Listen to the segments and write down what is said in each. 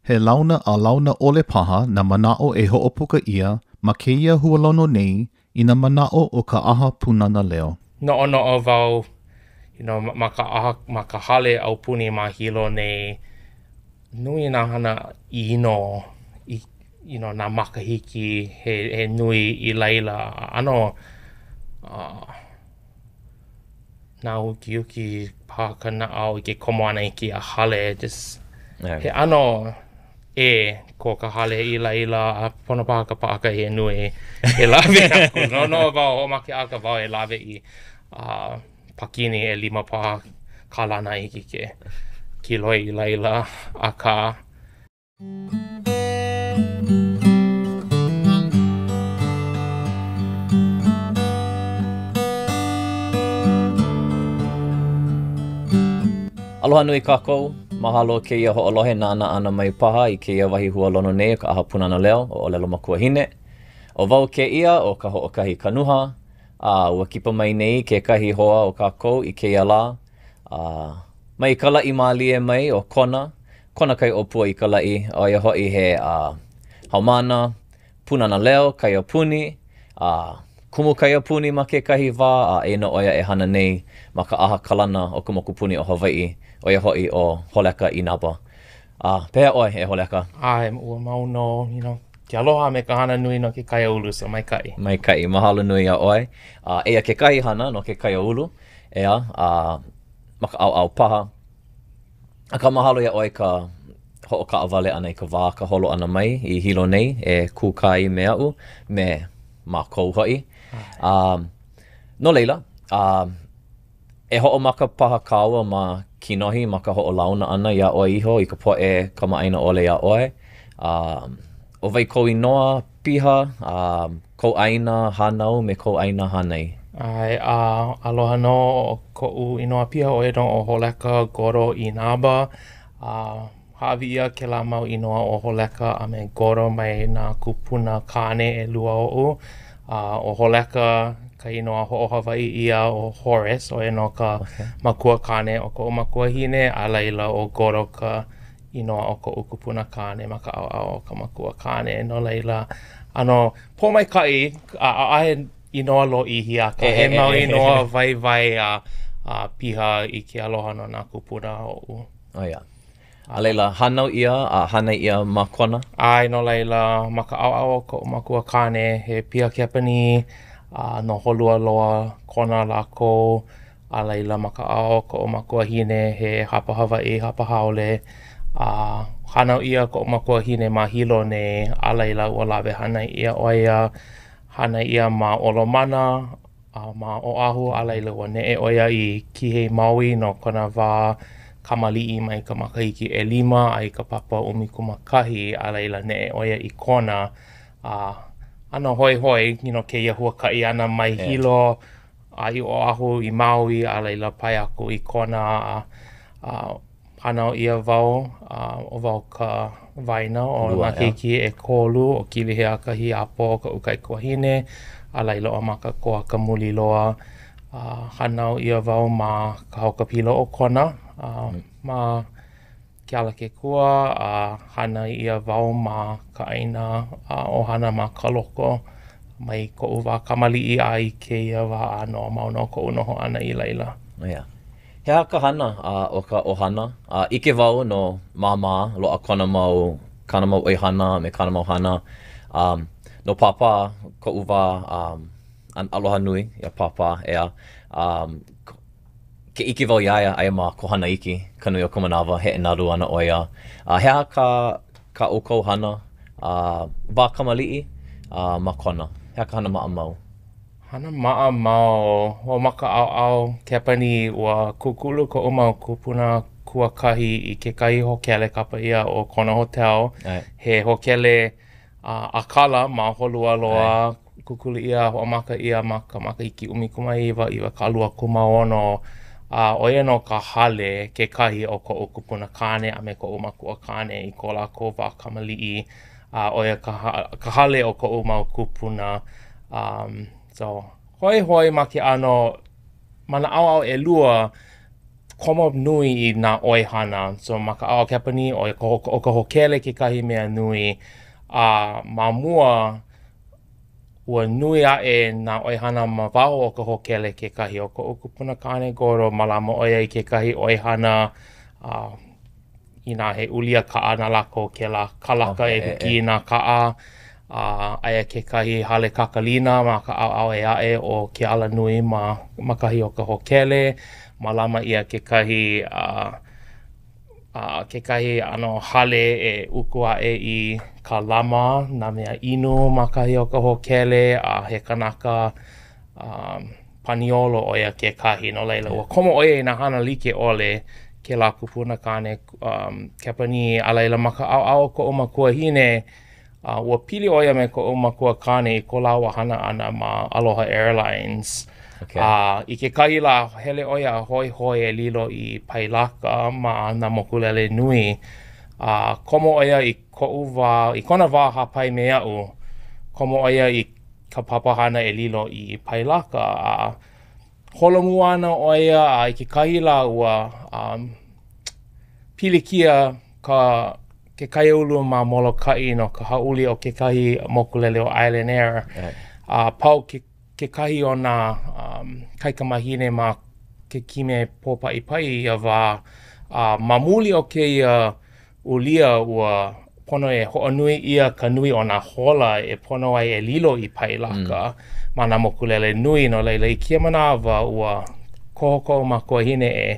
He launa a launa ʻole paha nā manaʻo e hoʻopuka ʻia ma kēia hualono nei i nā manaʻo o ka ʻAha Pūnana Leo. Noʻonoʻo wau, you know, ma ka ʻaha, ma ka hale aupuni ma Hilo nei, nui nā hana ʻino i, you know, nā makahiki he he nui i laila. ʻAno nāukiuki paha ka naʻau i ke komo ʻana i kēia hale. Just he ʻano ʻē ko ka hale i laila a pono paha ka pāka he nui e lawe aku. Noʻonoʻo wau, hoʻomākeʻaka wau e lawe i pakini ʻelima paha kalana i hiki ke kiloi i laila, akā. Aloha nui kākou. Mahalo kēia hoʻolohe nānā ʻana mai paha i kēia wahi hualono nei o ka ʻAha Pūnana Leo ʻo ʻŌlelo Makuahine. ʻO wau kēia ʻo Kahoʻokahi Kanuha, a ua kipa mai nei kekahi hoa o kākou i kēia lā, a mai ka laʻi mālie mai o Kona, Kona kai ʻōpua i ka laʻi, ʻo ia hoʻi he a haumāna, Pūnana Leo, Kaiapuni, a kumu Kaiapuni ma kekahi wā, a eia nō ʻo ia e hana nei ma ka ʻaha kalana o ka mokupuni o Hawaiʻi, ʻo ia hoʻi ʻo Holeka Inaba. A pehea ʻoe, e Holeka? ʻAe, ua mau nō, you know, ke aloha a me ka hana nui no ke kaiāulu, so maikaʻi. Maikaʻi, mahalo nui iā ʻoe. A eia kekahi hana no ke kaiāulu, ʻeā, a ma ka ʻaoʻao paha, Akā mahalo iā ʻoe ka hoʻokaʻawale ʻana i ka wā, ka holo ʻana mai i Hilo nei e kūkā ai me aʻu, me mākou hoʻi. A no laila, a e hoʻomaka paha kāua ma kinohi ma ka hoʻolauna ʻana iā ʻoe iho i ka poʻe kamaʻāina ʻole iā ʻoe. A ʻo wai kou inoa piha, a kou ʻāina hānau me kou ʻāina hānai? ʻAe, a aloha nō, ʻo koʻu inoa piha ʻo ia nō ʻo Holeka Goro Inaba. A hāʻawi ʻia kēlā mau inoa ʻo Holeka a me Goro mai nā kūpuna kāne ʻelua oʻu. A ʻo Holeka ka inoa hoʻohawaiʻi ʻia o Horace, ʻo ia nō ka makua kāne o koʻu makuahine, a laila ʻo Goro ka inoa o koʻu kupuna kāne ma ka ʻaoʻao o ka makua kāne. No laila, ʻano pōmaikaʻi, a ʻaʻahe inoa lōʻihi, akā he mau inoa waiwai a a piha i ke aloha no nā kūpuna oʻu. ʻO ia. A laila, hānau ʻia a hānai ʻia ma Kona? ʻAe, no laila, ma ka ʻaoʻao o koʻu makua kāne, he pia Kepanī, a no Holualoa, Kona lākou. A laila, ma ka ʻaoʻao o koʻu makuahine, he hapa Hawaiʻi, hapa haole, a hānau ʻia koʻu makuahine ma Hilo nei, a laila, ua lawe hānai ʻia ʻo ia, hānai ʻia ma Olomana, a ma Oʻahu, a laila, ua neʻe ʻo ia i Kīhei, Maui no kona wā kamaliʻi mai ka makahiki ʻelima a i ka papa ʻumikūmākahi, a laila, neʻe ʻo ia i Kona, a ʻano hoihoi, you know, kēia huakaʻi ʻana mai Hilo a i Oʻahu, i Maui, a laila pae aku i Kona a a hānau ʻia wau, a ʻo wau ka waena o nā keiki ʻekolu, ʻo Kilihea ka hiapo o kaʻu kaikuahine, a laila ʻo Makakoa ka muli loa. A hānau ʻia wau ma ka haukapila o Kona, a ma Kealakekua a hānai ʻia wau ma ka ʻāina ʻohana ma Kaloko mai koʻu wā kamaliʻi a i kēia wā ʻānō, mau nō koʻu noho ʻana i laila. ʻO ia. He aha ka hana a o ka ʻohana? A ʻike wau no Māmā, loaʻa kona mau, kāna mau ʻoihana a me kāna mau hana. A no Pāpā, koʻu wā aloha nui iā Pāpā, ʻeā. A Ke ʻike wau iā ia, aia ma Kohanaiki ka nui o ka manawa, heʻe nalu ana ʻo ia. A he aha kā, kā ʻoukou hana a wā kamaliʻi a ma Kona? He aha ka hana maʻamau? Hana maʻamau, ua ma ka ʻaoʻao Kepanī, ua kūkulu koʻu mau kūpuna kuakahi i kekahi hōkele kapa ʻia ʻo Kona Hotel. He hōkele ʻākala ma Holualoa, kūkulu ʻia, hoʻomaka ʻia ma ka makahiki 1926, a ʻo ia nō ka hale kekahi o koʻu kupuna kāne a me koʻu makua kāne i ko lākou wā kamaliʻi, a ʻo ia ka ka hale o koʻu mau kūpuna. Um, so, hoihoi ma ke ʻano ma nā ʻaoʻao ʻelua. komo nui i nā ʻoihana. So ma ka ʻaoʻao Kepanī, ʻo ka ʻo ka hōkele kekahi mea nui. A ma mua, ua nui aʻe nā ʻoihana ma waho o ka hōkele kekahi. ʻO koʻu kupuna kāne Goro, mālama ʻo ia i kekahi ʻoihana a inā he ulia kaʻa na lākou kēlā kalaka e huki i nā kaʻa. A aia kekahi hale kakalina ma ka ʻaoʻao ʻē aʻe o ke alanui ma ma kahi o ka hōkele. Mālama ʻia kekahi a a kekahi ʻano hale e uku aʻe i ka lama, nā mea inu ma kahi o ka hōkele, a he kanaka a paniolo ʻo ia kekahi, no laila, ua komo ʻo ia i nā hana like ʻole, kēlā kupuna kāne um Kepanī, a laila ma ka ʻaoʻao o koʻu makuahine, uh, ua pili ʻo ia me koʻu makua kāne i ko lāua hana ʻana ma Aloha Airlines. Okay. A i kekahi lā, hele ʻo ia a hoihoi e lilo i pailaka ma nā mokulele nui. A komo ʻo ia i koʻu wā, i kona wā hāpai me aʻu, komo ʻo ia i ka papahana e lilo i pailaka a holomua ana ʻo ia a i kekahi lā ua um, pilikia ka ke kaiāulu ma Molokaʻi no ka hāʻule o kekahi mokulele ʻo Island Air. A pau ke, kekahi o nā um, kaikamahine ma ke kime pōpaʻipaʻi i ia wā. A ma muli o kēia ulia ua pono e hoʻonui ʻia ka nui o nā hola e pono ai e lilo i pailaka mm. ma nā mokulele nui. No laila, i kēia manawa, ua koho koʻu makuahine e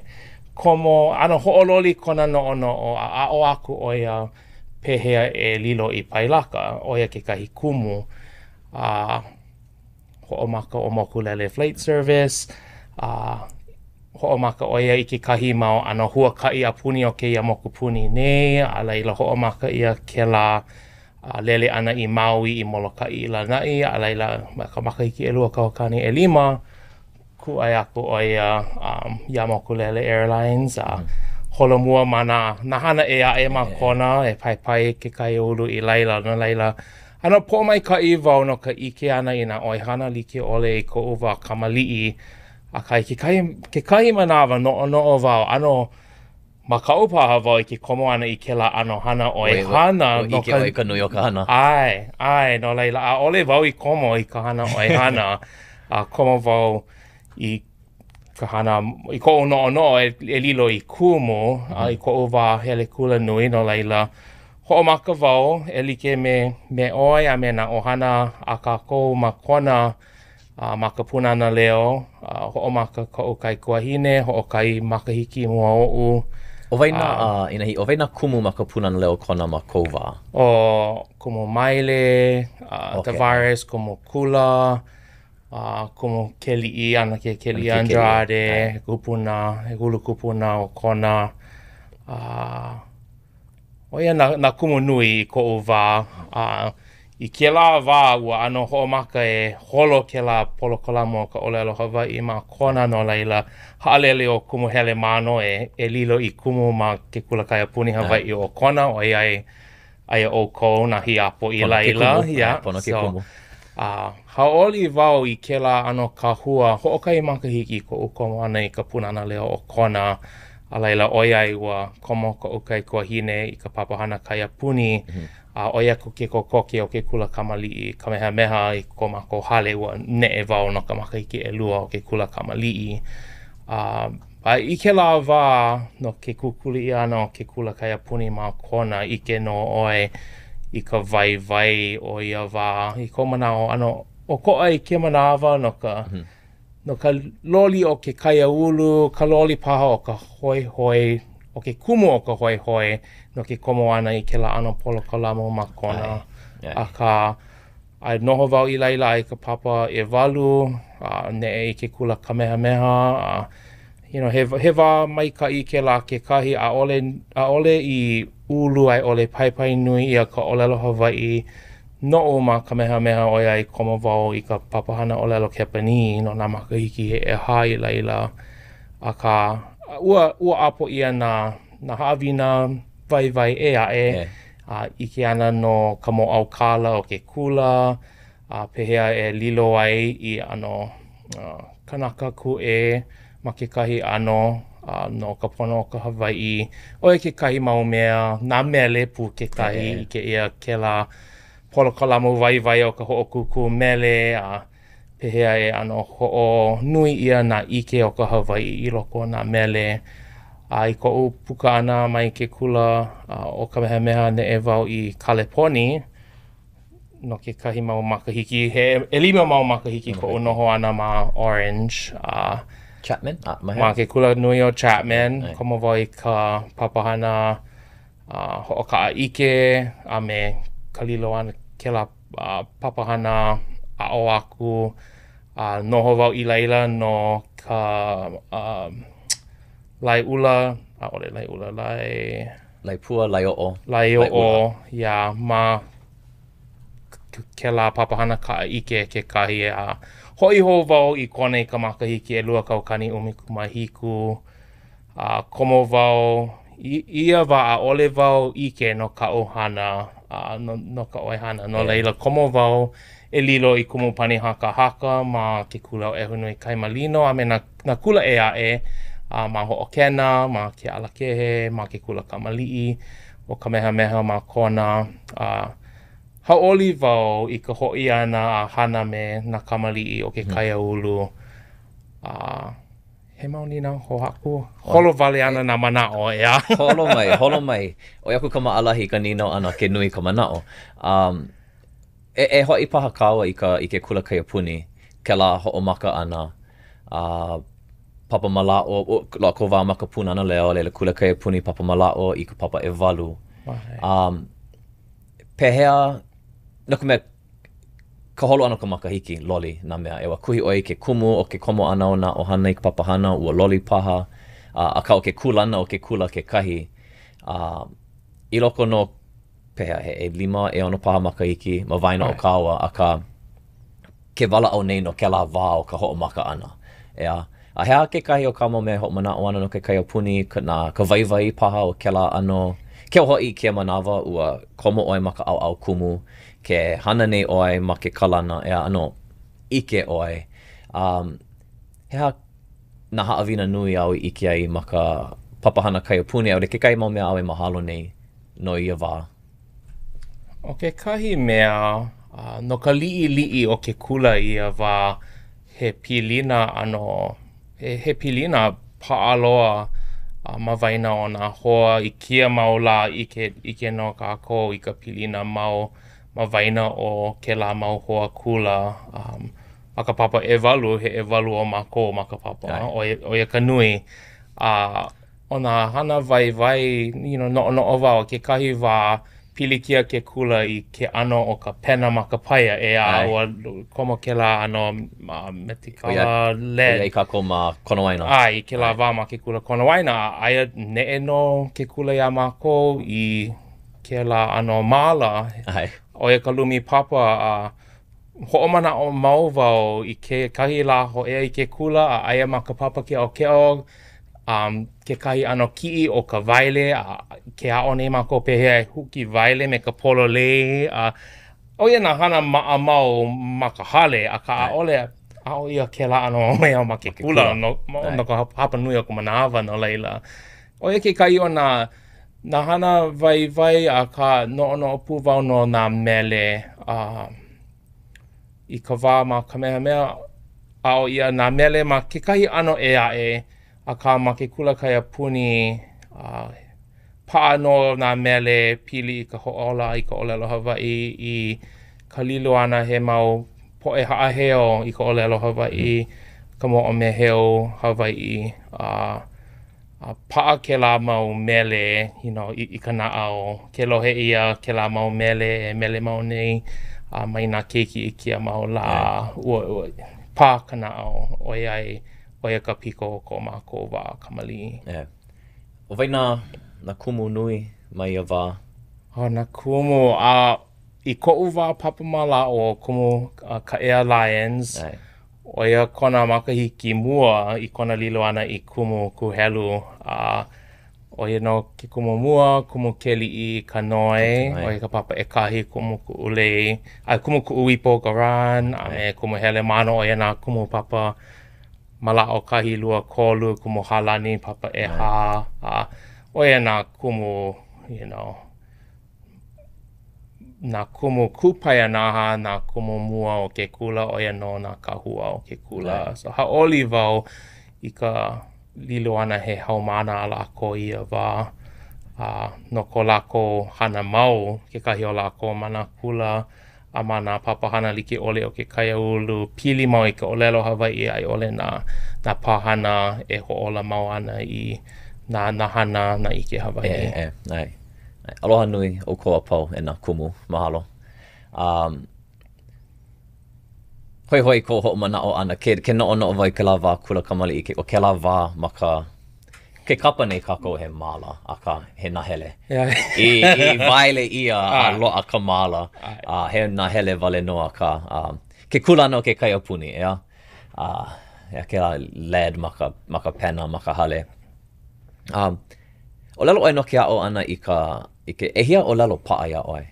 komo, ʻano hoʻololi kona noʻonoʻo a aʻo aku ʻo ia pehea e lilo i pailaka, ʻo ia kekahi kumu. A hoʻomaka ʻo Mokulele Flight Service, a hoʻomaka ʻo ia i kekahi mau ʻano huakaʻi a puni o kēia mokupuni nei, a laila hoʻomaka ʻia kēlā a lele ʻana i Maui, i Molokaʻi, i Lānaʻi, a laila ma ka makahiki 2005, kūʻai aku ʻo ia um, iā Mokulele Airlines a holomua ma nā, nā hana ʻē aʻe ma Kona e paepae ke kaiāulu i laila. No laila, ʻano pōmaikaʻi wau no ka ʻike ʻana i nā ʻoihana like ʻole i koʻu wā kamaliʻi. Akā, i kekahi, kekahi manawa, noʻonoʻo wau, ʻano makaʻu paha wau i ke komo ʻana i kēlā ʻano hana ʻoihana. Ua ʻike ʻoe i ka nui o ka hana. ʻAe, ʻae, no laila, ʻaʻole wau i komo i ka hana ʻoihana, a komo wau i ka hana, i koʻu noʻonoʻo e, e lilo i kumu, a i koʻu wā hele kula nui, no laila, hoʻomaka wau e like me, me ʻoe a me nā ʻohana a kākou ma Kona, A ma ka Pūnana Leo, a hoʻomaka koʻu kaikuahine, hoʻokahi makahiki i mua oʻu. ʻO wai nā, Inahi, ʻo wai nā kumu ma ka Pūnana Leo Kona ma kou wā? ʻO Kumu Maile, okay. Tavares, Kumu Kula, uh, Kumu Keliʻi, ʻAnakē Keliʻi Andrade, he kupuna, he hulu kupuna o Kona. Uh, ʻO ia nā, nā kumu nui i koʻu wā. A i kēlā wā, ua ʻano hoʻomaka e holo kēlā polokalamu o ka ʻōlelo Hawaiʻi ma Kona, no laila, haʻalele ʻo Kumu Helemano e, e lilo i kumu ma ke Kula Kaiapuni Hawaiʻi o Kona, ʻoiai aia ʻoukou nā hiapo i laila. Pono ke kumu. Yeah. Pono ke kumu. So, a hauʻoli wau i kēlā ʻano kahua, hoʻokahi makahiki koʻu komo ʻana i ka Pūnana Leo o Kona, A laila, ʻoiai ua komo koʻu kaikuahine i ka papahana kaiapuni, a ʻoi aku ke kokoke o ke kula kamaliʻi Kamehameha i ko mākou hale, ua neʻe wau no ka makahiki ʻelua o ke kula kamaliʻi. A, a i kēlā wā, no ke kūkulu ʻia ʻana o ke kula kaiapuni ma Kona, ʻike nō ʻoe i ka waiwai o ia wā. I koʻu manaʻo, ʻano ʻokoʻa i kēia manawa no ka No ka loli o ke kaiāulu, ka loli paha o ka hoihoi, o ke kumu o ka hoihoi no ke komo ʻana i kēlā ʻano polokalamu ma Kona. Akā, a noho wau i laila a i ka papa ʻewalu, a neʻe i ke kula Kamehameha, a you know, he, he wā maikaʻi kēlā kekahi, ʻaʻole, ʻaʻole i ulu a i ʻole paepae nui ʻia ka ʻōlelo Hawaiʻi Noʻu ma Kamehameha ʻoiai komo wau i ka papahana ʻōlelo Kepanī no nā makahiki he ʻehā i laila, akā, ua, ua ʻapo ʻia nā, nā haʻawina waiwai ʻē aʻe, a ʻike ʻana no ka mōʻaukala o ke kula, a pehea e lilo ai i ʻano kanaka kūʻē ma kekahi ʻano. no ka pono o ka Hawaiʻi. ʻO ia kekahi mau mea, nā mele pū kekahi, ʻike ʻia kēlā polokalamu waiwai o ka hoʻokūkū mele a pehea e ʻano hoʻonui ʻia nā ʻike o ka Hawaiʻi i loko o nā mele. A i koʻu puka ʻana mai ke kula ʻo Kamehameha, neʻe wau i Kaleponi no kekahi mau makahiki. He ʻelima mau makahiki koʻu noho ʻana ma Orange. A Chapman? A, ma Ma ke kula nui o Chapman. Komo wau i ka papahana a hoʻokaʻaʻike a me ka lilo ʻana kēlā papahana aʻo aku. A noho wau i laila no ka laeʻula, ʻaʻole laeʻula, lae... Laepua, laeoʻo. Laeoʻo, yeah, ma kēlā papahana kaʻaʻike kekahi. A hoʻi hou wau i Kona i ka makahiki 2017. A komo wau i ia wā ʻaʻole wau ʻike no kaʻu hana, a no no ka ʻoihana. No laila, komo wau e lilo i kumu pani hakahaka ma ke kula ʻo ʻEhunuikaimalino a me nā nā kula ʻē aʻe a ma Hoʻokena, ma ke Alakehe, ma ke kula kamaliʻi ʻo Kamehameha ma Kona. A hauʻoli wau i ka hoʻi ʻana a hana me nā kamaliʻi o ke kaiāulu. A He mau nīnau hou aku. Holo wale ana nā manaʻo, ʻeā? Holo mai, holo mai. ʻOi aku ka maʻalahi i ka nīnau ʻana ke nui ka manaʻo. Um, e, e hoʻi paha kāua i ka, i ke kula kaiapuni, kēlā hoʻomaka ʻana, a uh, papa mālaaʻo, loaʻa kou wā ma ka Pūnana Leo, a laila kula kaiapuni, papa mālaaʻo i ka papa ʻewalu. Um, pehea, no ka mea, ka holo ʻana o ka makahiki, loli nā mea. ʻEwa, kuhi ʻoe i ke kumu o ke komo ʻana o nā ʻohana i ka papahana, ua loli paha, a, akā ʻo ke kūlana o ke kula kekahi, a, i loko nō, pehea, he ʻelima, ʻeono paha makahiki ma waena o kāua, akā, ke walaʻau nei no kēlā wā o ka hoʻomaka ʻana, ʻeā? A he aha kekahi o kāu mau mea e hoʻomanaʻo ana no ke kaiapuni, ka, nā, ka waiwai paha o kēlā ʻano, keu hoʻi i kēia manawa, ua komo ʻoe ma ka ʻaoʻao kumu, ke hana nei ʻoe ma ke kalana, ʻeā, ʻano ʻike ʻoe. Um, he aha nā haʻawina nui āu i ʻike ai ma ka papahana kaiapuni, a i ʻole kekahi mau mea āu e mahalo nei no ia wā? ʻO kekahi mea, no ka liʻiliʻi o ke kula i ia wā, he pilina ʻano, he pilina paʻa loa ma waena o nā hoa. I kēia mau lā, ʻike ʻike nō kākou i ka pilina mau ma waena o kēlā mau hoa kula. Ma ka papa ʻewalu, he ʻewalu o mākou ma ka papa, ʻo ia ka nui. A ʻo nā hana waiwai, you know, noʻonoʻo wau, kekahi wā pilikia ke kula i ke ʻano o ka pena ma ka paia, ʻeā, ua komo kēlā ʻano metikala lead. ʻOiai kākou ma Konawaena. ʻAe, i kēlā wā ma ke kula Konawaena, a aia neʻe nō ke kula iā mākou i kēlā ʻano māla. ʻAe. ʻO ia ka lumi papa a hoʻomanaʻo mau wau i kekahi lā hōʻea i ke kula a aia ma ka papa keʻokeʻo um, kekahi ʻano kiʻi o ka waele a ke aʻo nei mākou pehea e huki waele me ka pololei a ʻo ia nā hana maʻamau ma ka hale akā ʻaʻole aʻo ʻia kēlā ʻano mea ma ke kula no, no ka hapa nui o ka manawa no laila ʻo ia kekahi o nā nā hana waiwai akā noʻonoʻo pū wau no nā mele a uh, i ka wā ma Kamehameha, aʻo ʻia nā mele ma kekahi ʻano ʻē aʻe, akā ma ke kula kaiapuni, a paʻa nō nā mele pili i ka hoʻōla i ka ʻōlelo Hawaiʻi i ka lilo ʻana he mau poʻe haʻaheo i ka ʻōlelo Hawaiʻi, ka moʻomeheu Hawaiʻi, a A paʻa kēlā mau mele, you know, i, i ka naʻau. Ke lohe ʻia kēlā mau mele e mele mau nei a mai nā keiki i kēia mau lā, ua, ua pā ka naʻau, ʻoiai, ʻo ia ka piko o ko mākou wā kamaliʻi. Yeah. ʻO wai nā, nā kumu nui ma ia wā? ʻO nā kumu, a i koʻu wā papa mālaaʻo, kumu Kaʻea Lyons, ʻo ia kona makahiki mua i kona lilo ʻana i kumu kūhelu, a ʻo ia nō ke kumu mua, kumu Keliʻi Kanoe, ʻo ia ka papa ʻekahi, kumu Kuʻulei, a kumu Kuʻuipo Garan, a me kumu Helemano, ʻo ia nā kumu papa. Mālaaʻo kahi, lua, kolu, kumu Hālani, papa ʻehā, a ʻo ia nā kumu, you know, nā kumu kūpaianaha, nā kumu mua o ke kula, ʻo ia nō nā kahua o ke kula. So hauʻoli wau i ka lilo ʻana he haumāna a lākou i ia wā. A no ko lākou hana mau, kekahi o lākou ma nā kula a ma nā papahana like ʻole o ke kaiāulu, pili mau i ka ʻōlelo Hawaiʻi a i ʻole nā, nā pāhana e hoʻōla mau ana i nā, nā hana, nā ʻike Hawaiʻi. ʻE, ʻe, ʻae. Aloha nui ʻoukou a pau e nā kumu. Mahalo. Um, hoihoi kou hoʻomanaʻo ʻana, ke, ke noʻonoʻo wau i kēlā wā kula kamaliʻi, ke, o kēlā wā ma ka, ke kapa nei kākou he māla, akā, he nahele. I, i waele ʻia a loaʻa ka māla, a he nahele wale nō akā, um, ke kūlana o ke kaiapuni, ʻeā? A, ʻeā, kēlā lead ma ka, ma ka pena, ma ka hale. Um, ʻōlelo ʻoe no ke aʻo ʻana i ka, i ke, ʻehia ʻōlelo paʻa iā ʻoe?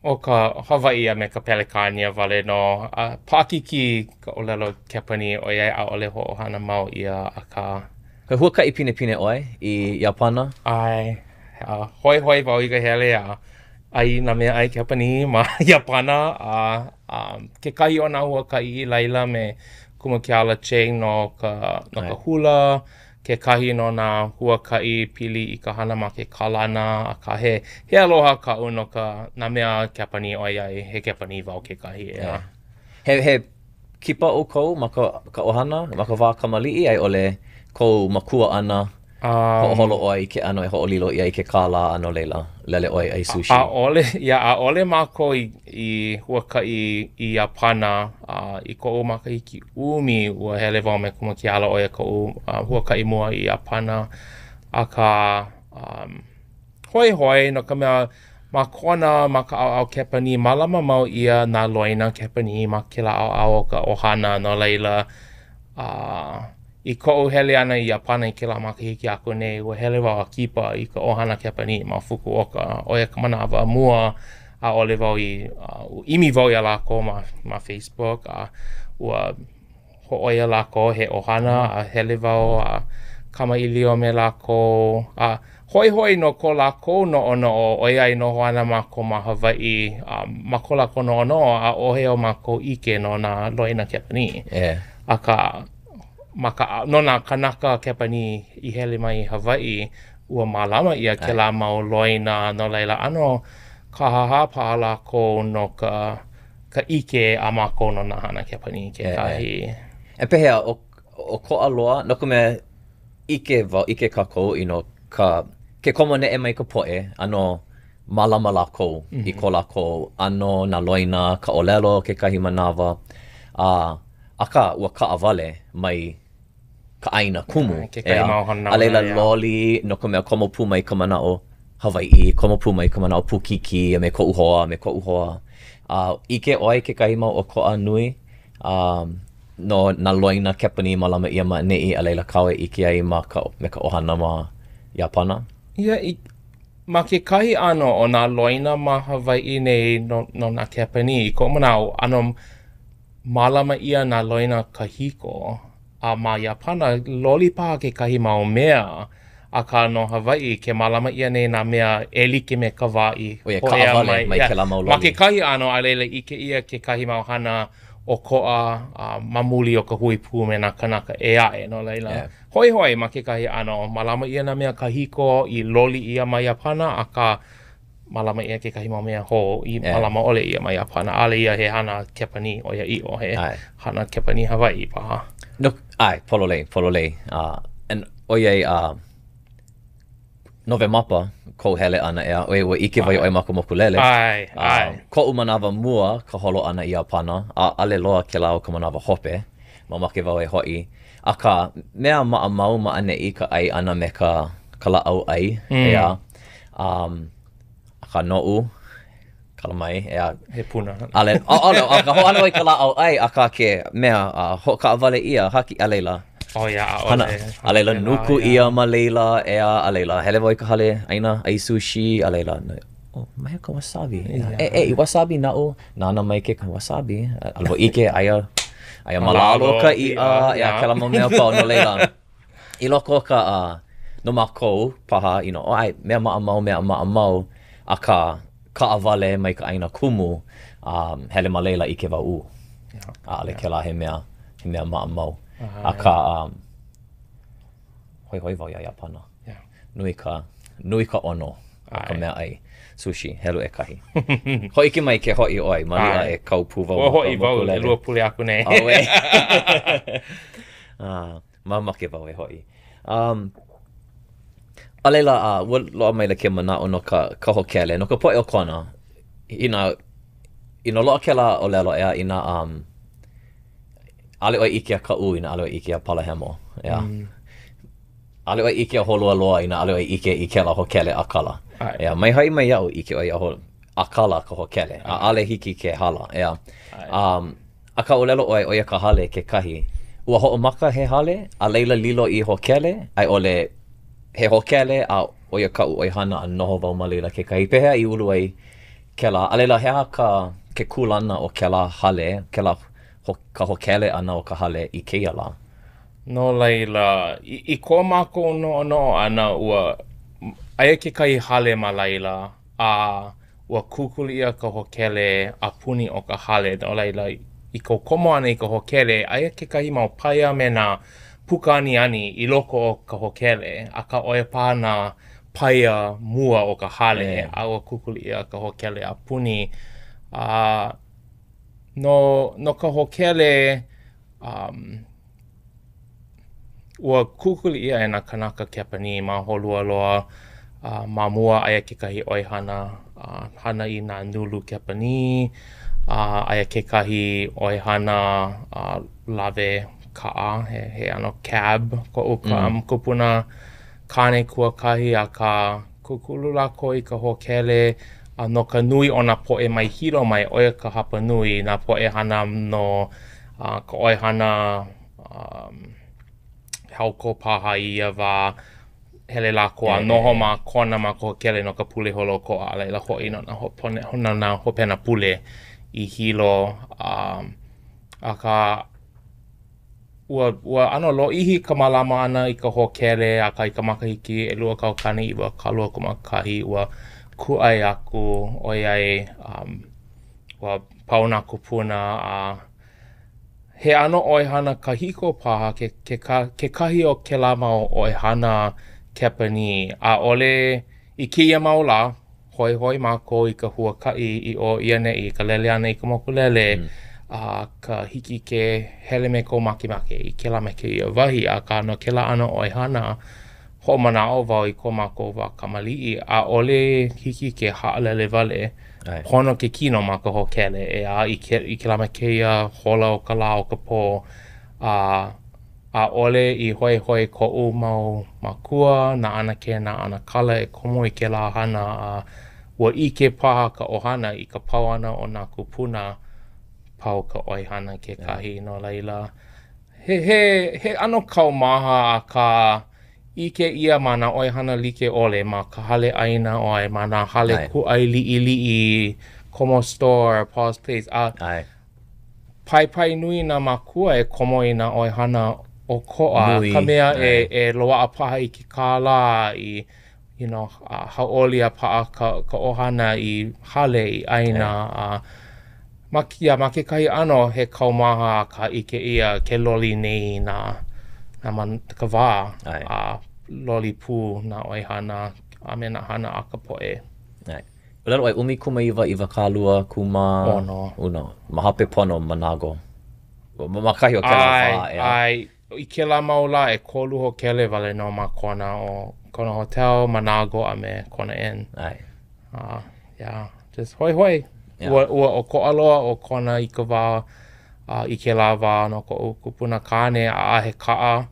ʻO ka Hawaiʻi a me ka Pelekānia wale nō. A paʻakikī ka ʻōlelo Kepanī ʻoiai ʻaʻole hoʻohana mau ʻia, akā. He huakaʻi pinepine ʻoe i Iāpana? ʻAe. A hoihoi wau i ka hele a ʻai i nā meaʻai Kepanī ma Iāpana. A, a kekahi o nā huakaʻi i laila me Kumu Keala Ching no ka, no ka hula. Kekahi no nā huakaʻi pili i ka hana ma ke kalana, akā he, he aloha kaʻu no ka, nā mea Kepanī ʻoiai he Kepanī wau kekahi, ʻeā. He, he kipa ʻoukou ma ka, ka ʻohana, ma ka wā kamaliʻi a i ʻole kou makua ʻana, um, hoʻoholo ʻoe i ke ʻano e hoʻolilo ʻia i ke kālā a no laila, lele ʻoe i ʻai sushi? ʻAʻole, yeah, ʻaʻole mākou i, i huakaʻi i Iāpana a i koʻu makahiki ʻumi, ua hele wau me Kumu Keala ʻo ia koʻu huakaʻi mua i Iāpana. Akā, um, hoihoi no ka mea, ma Kona, ma ka ʻaoʻao Kepanī, mālama mau ʻia nā loina Kepanī ma kēlā ʻaoʻao o ka ʻohana, no laila, uh, i koʻu hele ʻana i Iāpana i kēlā makahiki aku nei, ua hele wau a kipa i ka ʻohana Kepanī ma Fukuoka. ʻO ia ka manawa mua ʻaʻole wau i, uh, ʻimi wau iā lākou ma, ma Facebook, a ua hōʻoia lākou he ʻohana, a hele wau a kamaʻilio me lākou, a hoihoi no ko lākou noʻonoʻo, ʻoiai noho ana mākou ma Hawaiʻi, a ma ko lākou noʻonoʻo, ʻaʻohe o mākou ʻike no nā loina Kepanī. Yeah. Akā, ma ka, no nā kānaka Kepanī i hele mai i Hawaiʻi, ua mālama ʻia kēlā mau loina, no laila ʻano kāhāhā paha lākou no ka ka ʻike a mākou no nā hana Kepanī kekahi. E pehea, ʻokoʻa loa, no ka mea, ʻike wau, ʻike kākou i no ka, ke komoneʻe mai ka poʻe, ʻano mālama lākou mm -hmm. i ko lākou ʻano, nā loina, ka ʻōlelo kekahi manawa, a akā, ua kaʻawale mai ka ʻāina kumu. Kekahi mau hanauna. A laila loli no ka mea komo pū mai ka manaʻo Hawaiʻi, komo pū mai ka manaʻo Pūkiki a me koʻu hoa, a me koʻu hoa. A ʻike ʻoe i kekahi mau ʻokoʻa nui um, no nā loina Kepanī mālama ʻia ma ʻaneʻi, a laila kāu e ʻike ai ma ka, me ka ʻohana ma Iāpana? Yeah, i, ma kekahi ʻano o nā loina ma Hawaiʻi nei no, no nā Kepanī, i koʻu manaʻo, ʻano Mālama ʻia nā loina kahiko, a ma Iāpana, loli paha kekahi mau mea, akā no Hawaiʻi, ke mālama ʻia nei nā mea e like me ka wā i hōʻea mai. mai kēlā mau loli. Ma kekahi ʻano, a laila ʻike ʻia kekahi mau hana ʻokoʻa a ma muli o ka hui pū me nā kānaka ʻē aʻe. No laila, yeah. hoihoi ma kekahi ʻano, mālama ʻia nā mea kahiko i loli ʻia ma Iāpana, akā mālama ʻia kekahi mau mea hou i mālama ʻole ʻia ma Iāpana. ʻAʻole ia he hana Kepanī ʻoiaʻiʻo, he hana Kepanī Hawaiʻi paha. No, ʻae, pololei, pololei. Uh, and ʻoiai, uh, Nowemapa kou hele ʻana, ʻeā, ʻoiai ua ʻike wau iā ʻoe ma ka mokulele. ʻAe, ʻae. Uh, koʻu manawa mua ka holo ʻana i Iāpana, ʻaʻole loa kēlā ʻo ka manawa hope. Mamake wau e hoʻi. Akā, mea maʻamau ma ʻaneʻi ka ʻai ʻana me ka, ka lāʻau ʻai, ʻeā. Um, akā noʻu, kala mai, ʻeā. He puna. ʻAʻole, ʻaʻole, akā hoʻāno i ka lāʻau ʻai, akā ke mea, uh, hoʻokaʻawale ʻia, haki, a laila. Oh, yeah, ʻaʻole. Hana, a laila, nuku ʻia ma laila, ʻeā, a laila, hele wau i ka hale ʻaina, ʻai sushi, a laila, oh, ma hea ka wasabi? Yeah. E, e, i wasabi naʻu, nānā mai ke wasabi, a ua ʻike, aia. Aia ma lalo ka iʻa, ʻeā, kēlā mau mea a pau, no laila, i loko o ka, uh, no mākou paha, you know, ʻae, mea maʻamau, mea maʻamau, akā, kaʻawale mai ka ʻāina kumu, um, hele ma laila ʻike wau, ʻū, ʻaʻole kēlā he mea, he mea maʻamau. Akā, um, hoihoi wau iā Iāpana. Nui ka, nui ka ʻono o ka meaʻai sushi, helu ʻekahi. Hōʻike mai ke hoʻi ʻoe, maliʻa e kau pū wau Ua hoʻi wau ʻelua pule aku nei. ʻAuē. uh, mamake wau e hoʻi. Um, a laila, uh, ua loaʻa maila ke manaʻo no ka, ka hōkele, no ka poʻe o Kona. Inā, inā loaʻa kēlā ʻōlelo, ʻeā, inā, um, ʻaʻole ʻoe ʻike iā Kaʻū inā ʻaʻole ʻoe ʻike iā Palahemo, ʻeā. Mm. ʻAʻole ʻoe ʻike iā Holualoa inā ʻaʻole ʻoe ʻike i kēlā hōkele ʻākala. ʻEā, mai haʻi mai iaʻu ʻike ʻoe iā Hol... ʻākala ka hōkele. ʻAʻole hiki ke hala, ʻeā. Um, akā ʻōlelo ʻoe, ʻo ia ka hale kekahi. Ua hoʻomaka he hale, a laila lilo i hōkele, a i ʻole he hōkele, a ʻo ia kaʻu ʻoihana a noho wau ma laila kekahi. Pehea i ulu ai kēlā? A laila, he aha ka, ke kūlana o kēlā hale, kēlā ho, ka hōkele ʻana o ka hale i kēia lā? No laila, i, i ko mākou noʻonoʻo ʻana, ua, aia kekahi hale ma laila, a ua kūkulu ʻia ka hōkele a puni o ka hale. No laila, i kou komo ʻana i ka hōkele, aia kekahi mau paia me nā puka aniani i loko o ka hōkele, akā ʻo ia paha nā paia mua o ka hale, a ua kūkulu ʻia ka hōkele a puni. A no, no ka hōkele, um, Ua kūkulu ʻia e nā kānaka Kepanī ma Holualoa. A ma mua aia kekahi ʻoihana a hana i nā nulu Kepanī. A aia kekahi ʻoihana a lawe kaʻa, he he ʻano cab koʻu mm. kupuna kāne kuakahi, akā kūkulu lākou i ka hōkele a no ka nui o nā poʻe mai Hilo mai, ʻo ia ka hapanui, nā poʻe hana no a ka ʻoihana um, Helco paha i ia wā, hele lākou a noho ma Kona ma ka hōkele no ka pule holoʻokoʻa, a laila hoʻi no nā hopone, no nā hopena pule i Hilo. Um, akā, ua, ua ʻano lōʻihi ka mālama ʻana i ka hōkele, akā i ka makahiki 2021, ua kūʻai aku ʻoiai um, ua pau nā kūpuna a He ʻano ʻoihana kahiko paha ke, ke, kekahi o kēlā mau ʻoihana Kepanī. ʻAʻole i kēia mau lā, hoihoi mākou i ka huakaʻi i ʻō i ʻaneʻi, i ka lele ʻana i ka mokulele, mm. a ka hiki ke hele me kou makemake i kēlā me kēia wahi, akā no kēlā ʻano ʻoihana, hoʻomanaʻo wau i ko mākou wā kamaliʻi, ʻaʻole hiki ke haʻalele wale. ʻAe. Pono ke kino ma ka hōkele, ʻeā, i ke, i kēlā me kēia hola o ka lā o ka pō, a ʻaʻole i hoihoi koʻu mau mākua, nā ʻanakē, nā ʻanakala e komo i kēlā hana, a ua ʻike paha ka ʻohana i ka pau ʻana o nā kūpuna, pau ka ʻoihana kekahi, no laila, He, he, he ʻano kaumaha akā ʻike ʻia ma nā ʻoihana like ʻole, ma ka hale ʻaina ʻoe, ma nā hale ʻAe. kūʻai liʻiliʻi, Komo Store, Paul's Place, a ʻAe. paipai nui nā mākua e komo i nā ʻoihana ʻokoʻa, Nui, ka mea e, ʻae. e loaʻa paha i ke kālā, i, you know, a hauʻoli a paʻa ka, ka ʻohana i hale, i ʻaina, a ma, yeah, ma kekahi ʻano, he kaumaha akā ʻike ʻia ke loli nei nā, nā man, ka wā, ʻAe. a loli pū nā ʻoihana a me nā hana a ka poʻe. ʻAe. ʻŌlelo ʻoe, 19 iwakālua kūmā... ʻOno. ʻOno. Ma hope pono o Manago. Ma kahi o kēlā wā, ʻeā. ʻAe, ʻae. I kēlā mau lā, ʻekolu hōkele wale nō ma Kona, ʻo Kona Hotel, Manago, a me Kona Inn. ʻAe. A, yeah, just hoihoi. Yeah. Ua, ua ʻokoʻa loa ʻo Kona i ka wā, a i kēlā wā no koʻu kupuna kāne, ʻaʻahe kaʻa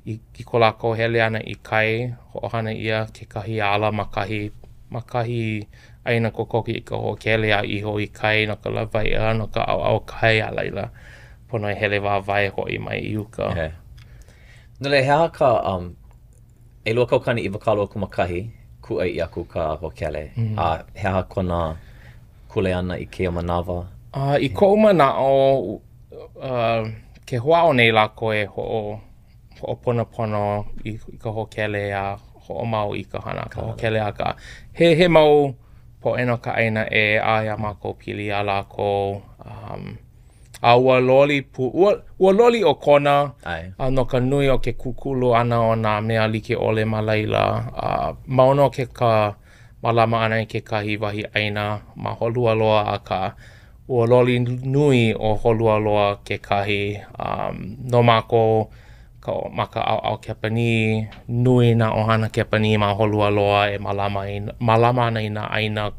i, i ko lākou hele ʻana i kai, hoʻohana ʻia kekahi ala ma kahi, ma kahi ʻāina kokoke i ka hōkele a iho i kai no ka lawaiʻa, no ka ʻauʻau kai, a laila, pono e hele wāwae hoʻi mai i uka. Okay. No laila, he aha ka, um, 2021, kūʻai ʻia aku ka hōkele, mm -hmm. a he aha kona kuleana i kēia manawa? Uh, I koʻu manaʻo, uh, ke hoʻāʻo nei lākou e hoʻo hoʻoponopono i, i ka hōkele a hoʻomau i ka hana a ka hōkele akā he, he mau poʻe no ka ʻāina ʻē a iā mākou pili iā lākou. Um, a ua loli pū, ua, ua loli ʻo Kona ʻAe. a no ka nui o ke kūkulu ʻana o nā mea like ʻole ma laila. A mau nō ke ka mālama ʻana i kekahi wahi ʻāina ma Holualoa, akā ua loli nui ʻo Holualoa kekahi. Um, no mākou ka, ma ka ʻaoʻao Kepanī, nui nā ʻohana Kepanī ma Holualoa e mālama i, mālama ana i nā ʻāina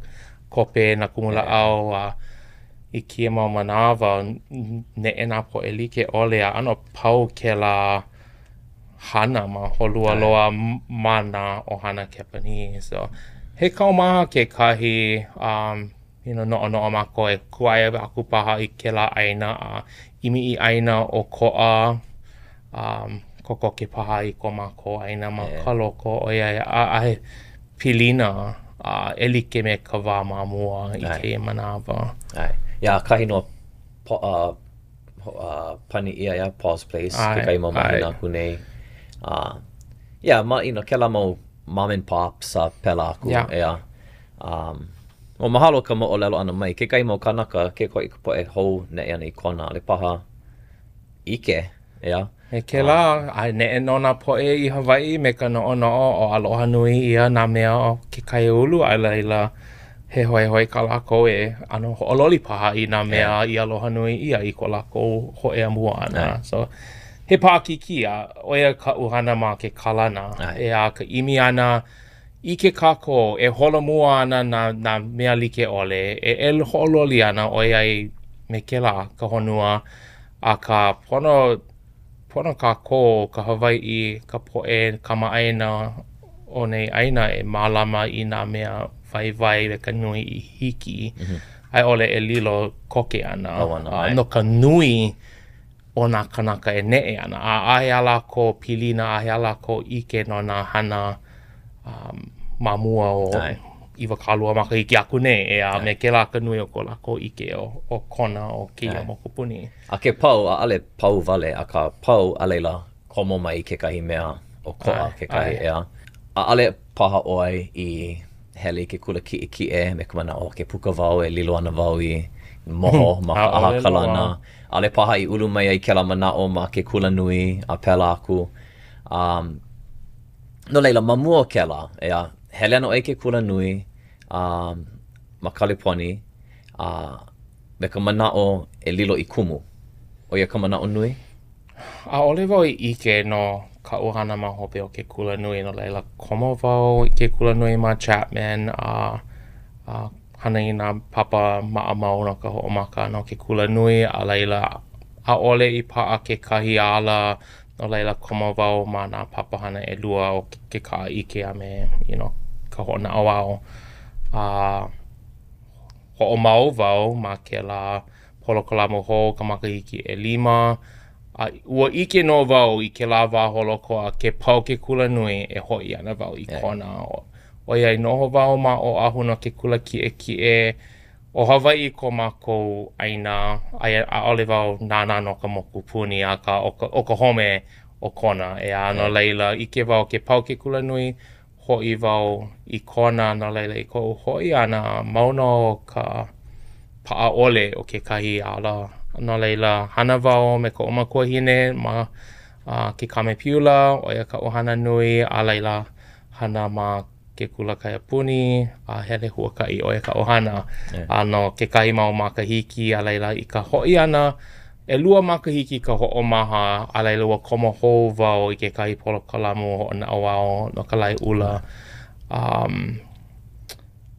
kope, nā kumulāʻau, a i kēia mau manawa, neʻe nā poʻe like ʻole a ʻano pau kēlā hana ma Holualoa ma nā ʻohana Kepanī. So, he kaumaha kekahi, um, you know, noʻonoʻo mākou e kūʻai aku paha i kēlā ʻāina a ʻimi i ʻāina ʻokoʻa, um, kokoke paha i ko mākou ʻāina ma ka loko, ʻoiai ʻaʻahe pilina a e like me ka wā ma mua i kēia manawa. ʻAe. Yeah, ʻakahi nō uh, uh, pani ʻia iā Paul's Place kekahi mau mahina aku nei. Uh, yeah, ma, you know, kēlā mau mom and pops a pēlā aku, yeah. ʻeā. Um, well, mahalo ka moʻolelo ʻana mai. Kekahi mau kānaka, ke koʻi ka poʻe hou neʻe ana i Kona, ʻaʻole paha ʻike, ʻeā. Me kēlā, a neʻe nō nā poʻe i Hawaiʻi me ka noʻonoʻo o aloha nui ʻia nā mea o ke kaiāulu, a laila, he hoihoi kā lākou e ʻano hoʻololi paha i nā mea i aloha nui ʻia i ko lākou hōʻea mua ʻana. So, he paʻakikī, a ʻo ia kaʻu hana ma ke kalana, ʻeā, ka ʻimi ʻana ʻike kākou e holomua ana nā, nā mea like ʻole, e, e hoʻololi ana ʻoiai me kēlā ka honua, Akā, pono, pono kākou, ka Hawaiʻi, ka poʻe kamaʻāina o nei ʻāina e mālama i nā mea waiwai me ka nui i hiki, mm -hmm. a i ʻole e lilo koke ana uh, no ka nui o nā kānaka e neʻe ana. A ʻaʻahe a lākou pilina, ʻaʻahe a lākou ʻike no nā hana um, ma mua o 20 makahiki aku nei, ʻeā, me kēlā ka nui o ko lākou ʻike o, o Kona, o kēia mokupuni. A ke pau, ʻaʻole pau wale, akā pau, a laila, komo mai kekahi mea ʻokoʻa kekahi, ʻeā. ʻAʻole paha ʻoe i hele i ke kula kiʻekiʻe me ka manaʻo, ke puka wau e lilo ana wau i moho ma ka ʻaha kalana. ʻAʻole paha i ulu mai ai kēlā manaʻo ma ke kula nui a pēlā aku. Um, No laila, ma mua o kēlā, ʻeā, hele ana ʻoe i ke kula nui um, ma Kaleponi, a me ka manaʻo e lilo i kumu. ʻO ia ka manaʻo nui? ʻAʻole wau i ʻike no kaʻu hana ma hope o ke kula nui, no laila, komo wau i ke kula nui ma Chapman a, a hana i nā papa maʻamau no ka hoʻomaka ʻana o ke kula nui, a laila, ʻaʻole i paʻa kekahi ala No laila, komo wau ma nā papahana ʻelua o ke kaʻaʻike a me, you know, ka hoʻonaʻauao. A hoʻomau wau ma kēlā polokalamu hou ka makahiki ʻelima. A ua ʻike nō wau i kēlā wā holokoʻa ke pau ke kula nui e hoʻi ana wau i Kona. ʻOiai noho wau ma Oʻahu no ke kula kiʻekiʻe, ʻO Hawaiʻi ko mākou ʻāina, aia ʻaʻole wau nānā no ka mokupuni, akā ʻo ka ʻo ka home ʻo Kona, ʻeā, no laila, ʻike wau ke pau ke kula nui, hoʻi wau i Kona, no laila i koʻu hoʻi ʻana, mau nō ka paʻa ʻole o kekahi ala. No laila, hana wau me koʻu makuahine ma uh, ke kamepiula, ʻo ia kaʻu hana nui, a laila, hana ma ke kula kaiapuni, a hele huakaʻi ʻo ia kaʻu hana. A no kekahi mau makahiki, a laila i ka hoʻi ʻana, ʻelua makahiki ka hoʻomaha, a laila ua komo hou wau i kekahi polokalamu hoʻonaʻauao no ka laeʻula. Um,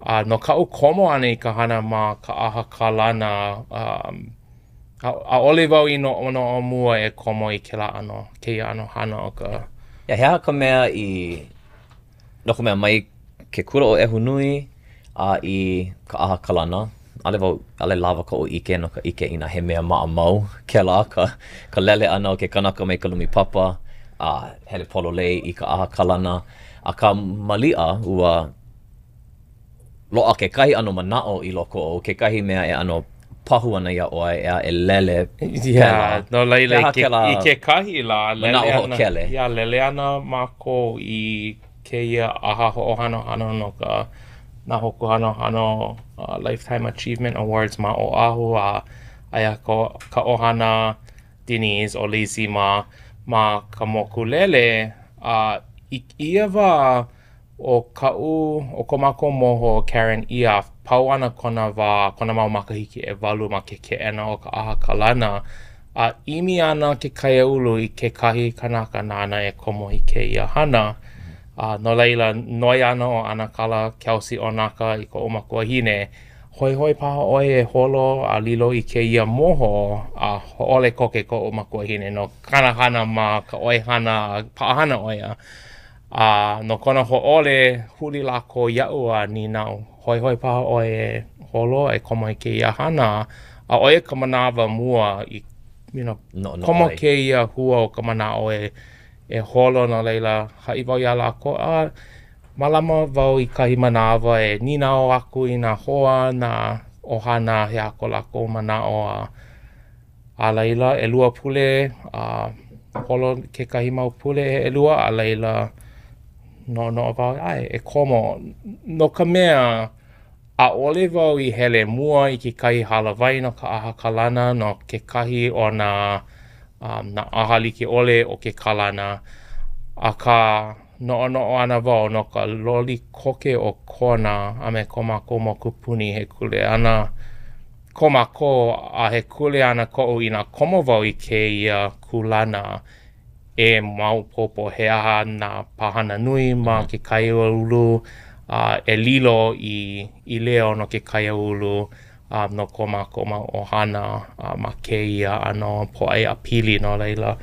a no kaʻu komo ʻana i ka hana ma ka ʻaha kalana, um, ʻaʻole wau i noʻonoʻo mua e komo i kēlā ʻano, kēia ʻano hana o ka... He aha ka mea i No ka mea, mai ke kula ʻo ʻEhunui a i ka ʻaha kalana, ʻaʻole wau, ʻaʻole lawa koʻu ʻike no ka ʻike inā he mea maʻamau kēlā ka, ka lele ʻana o ke kanaka mai ka lumi papa a hele pololei i ka ʻaha kalana. Akā, maliʻa, ua loaʻa kekahi ʻano manaʻo i loko ou, kekahi mea e ʻano. hoʻopahu ana iā ʻoe ʻeā e lele pēlā. Yeah, no laila i ke, i kekahi lā, lele manaʻo hoʻokele. Yeah, lele ana mākou i kēia ʻaha hoʻohanohano no ka Nā Hōkū Hanohano uh, Lifetime Achievement Awards ma Oʻahu a aia ko, ka ʻohana Denise ʻo Lacey mā ma ka mokulele a i ia wā ʻo kaʻu, ʻo ko mākou moho Karen Iaf, pau ana kona wā, kona mau makahiki ʻewalu ma ke keʻena o ka ʻaha kalana, a ʻimi ana ke kaiāulu i kekahi kanaka nāna e komo i kēia hana. A no laila, noi ana ʻo ʻAnakala Kelsey ʻOnaka i koʻu makuahine, hoihoi paha ʻoe e holo a lilo i kēia moho, a hōʻole koke koʻu makuahine no kāna hana ma ka ʻoihana paʻahana ʻo ia. A no kona hōʻole, huli lākou iaʻu a nīnau, hoihoi paha ʻoe e holo e komo i kēia hana? A ʻo ia ka manawa mua i, you know, komo kēia hua o ka manaʻo e e holo, no laila, haʻi wau iā lākou, a mālama wau i kahi manawa e nīnau aku i nā hoa, nā ʻohana, he aha ko lākou manaʻo a A laila, ʻelua pule, a holo kekahi mau pule he ʻelua, a laila, noʻonoʻo wau, ʻae, e komo. No ka mea, ʻaʻole wau i hele mua i kekahi hālāwai no ka ʻaha kalana, no kekahi o nā, um, nā ʻaha like ʻole o ke kalana, akā, noʻonoʻo ana wau no ka loli koke o Kona a me ko mākou mokupuni he kuleana ko mākou a he kuleana koʻu inā komo wau i kēia kūlana e maopopo he aha nā pāhana nui ma ke kaiāulu a e lilo i i leo no ke kaiāulu a no ko mākou mau ʻohana a ma kēia ʻano pōʻaiapili. No laila,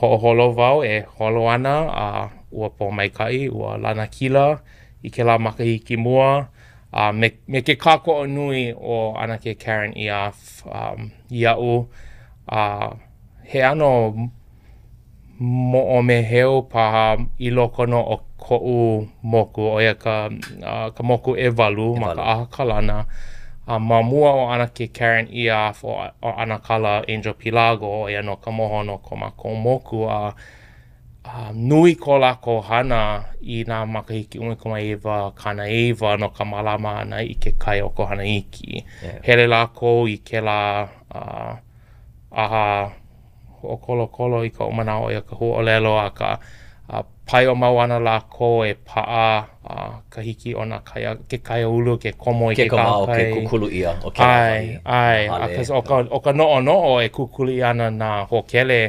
hoʻoholo wau e holo ana a ua pōmaikaʻi, ua lanakila i kēlā makahiki mua. A me, me ke kākoʻo nui o ʻAnakē Karen Iaf um, iaʻu, a he ʻano moʻomeheu paha i loko nō o koʻu moku, ʻo ia ka, uh, ka moku ʻewalu ma ka ʻaha kalana. A ma mua o ʻAnakē Karen Iaf, ʻo, ʻo ʻAnakala Angel Pilago, ʻo ia nō ka moho no ko mākou moku, a A nui ko lākou hana i nā makahiki 1990 no ka mālama ʻana i ke kai o Kohanaiki. Yeah. Hele lākou i kēlā uh, ʻaha hoʻokolokolo i koʻu manaʻo ʻo ia ka huaʻōlelo akā uh, paio mau ana lākou e paʻa uh, ka hiki o nā kaia, ke kaiāulu ke komo i ke, ke kahakai. Ke kūkulu ʻia o kēlā wahi. ʻAe, ʻae. ʻO ka, ʻo ka noʻonoʻo e kūkulu ʻia ana nā hōkele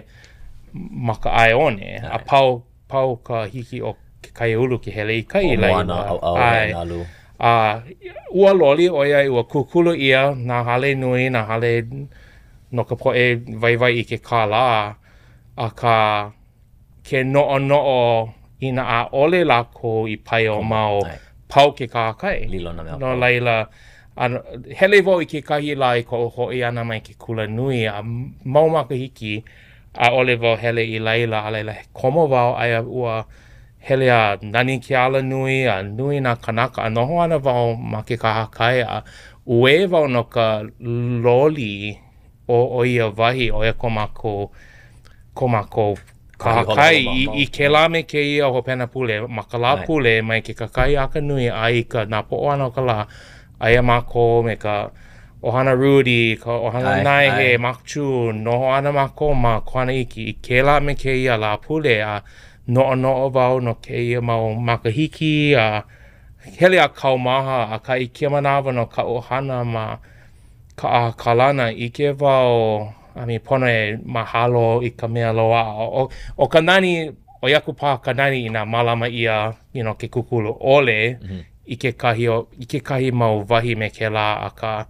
ma ka ʻae one, a pau, pau ka hiki o ke kaiāulu ke hele i kai i laila. ʻAe. Nalu. A ua loli ʻoiai ua kūkulu ʻia nā hale nui, nā hale no ka poʻe waiwai i ke kālā, akā ke noʻonoʻo inā ʻaʻole lākou i paio mau, pau ke kahakai. Lilo nā mea No laila, a hele wau i kekahi lā i koʻu hoʻi ʻana mai ke kula nui a mau makahiki ʻaʻole wau hele i laila, a laila komo wau aia ua hele a nani ke alanui a nui nā kānaka a noho ana wau ma ke kahakai a uē wau no ka loli o o ia wahi, ʻo ia ko mākou ko mākou kahakai i, i kēlā me kēia hopena pule, ma ka Lāpule mai ke kakahiaka nui a i ka napoʻo ʻana o ka lā, aia mākou me ka ʻohana Rudy, ka ʻohana Naehe, Mark Choo, noho ana mākou ma Kohanaiki i kēlā me kēia Lāpule a noʻonoʻo wau no kēia mau makahiki a hele a kaumaha akā i kēia manawa no kaʻu hana ma ka ʻaha kalana, ʻike wau I mean, pono e mahalo i ka mea loaʻa. ʻO, ʻo ka nani, ʻoi aku paha ka nani inā mālama ʻia, you know, ke kūkulu ʻole mm -hmm. i kekahi, o, i kekahi mau wahi me kēlā, akā,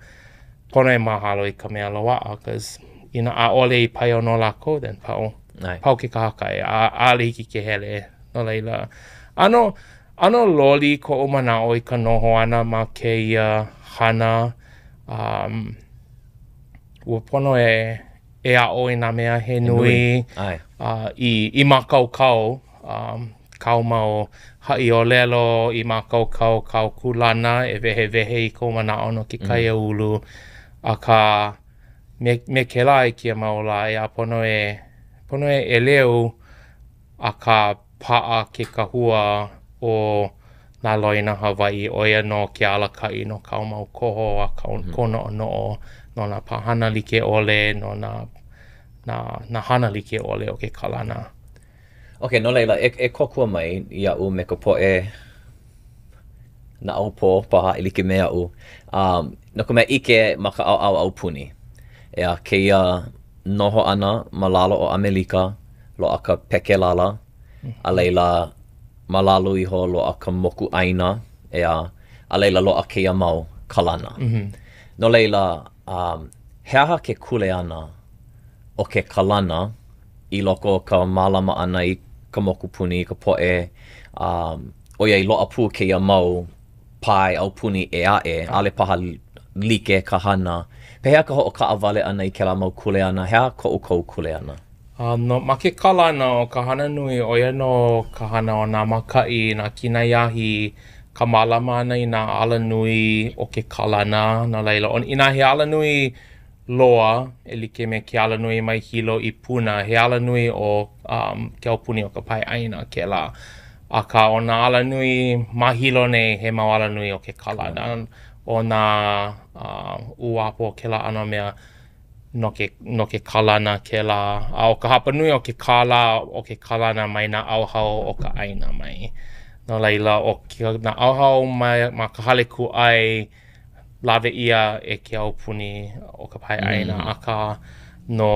pono e mahalo i ka mea loaʻa, cause inā ʻaʻole i paio no lākou, then pau, ʻAe. pau ke kahakai, a ʻaʻole hiki ke hele. No laila, ʻano, ʻano loli koʻu manaʻo i ka noho ʻana ma kēia hana, um, ua pono e e aʻo i nā mea he nui, uh, i, i mākaukau um, kāu mau haʻiʻōlelo, i mākaukau kāu kūlana e wehewehe i kou manaʻo no ke mm. kaiāulu. Akā, me me kēlā i kēia mau lā, ʻeā, pono e pono e ʻeleu, akā paʻa ke kahua o nā loina Hawaiʻi, ʻo ia nō ke alakaʻi no kāu mau koho a kāu kou noʻonoʻo no nā pāhana like ʻole, no nā nā nā hana like ʻole o ke kalana. Okay, no laila, e e kōkua mai iaʻu me ka poʻe naʻaupō paha e like me aʻu. Um, no ka mea ʻike ma ka ʻaoʻao aupuni. ʻEā, kēia noho ʻana ma lalo o ʻAmelika, loaʻa ka pekelala, a laila ma lalo iho loaʻa ka mokuʻāina, ʻeā, a laila loaʻa kēia mau kalana. No laila, um, he aha ke kuleana o ke kalana i loko o ka mālama ʻana i ka mokupuni, i ka poʻe, um, ʻoiai loaʻa pū kēia mau pae aupuni ʻē aʻe, ʻaʻole paha like ka hana. Pehea ka hoʻokaʻawale ʻana i kēlā mau kuleana? He aha ko ʻoukou kuleana? A no, ma ke kalana, ʻo ka hana nui, ʻo ia nō ka hana o nā mākaʻi, nā kinai ahi, ka mālama ʻana i nā alanui o ke kalana. No laila, inā he alanui loa, e like me ke alanui mai Hilo i Puna, he alanui o um, ke aupuni o ka paeʻāina kēlā. Akā, ʻo nā alanui ma Hilo nei, he mau alanui o ke kalana. ʻO nā uh, uapo kēlā ʻano mea no ke, no ke kalana kēlā. A ʻo ka hapanui o ke kālā o ke kalana mai nā ʻauhau o ka ʻāina mai. No laila, ʻo ke, nā ʻauhau mai, ma ka hale kūʻai, lawe ʻia e ke aupuni o ka paeʻāina, mm. akā no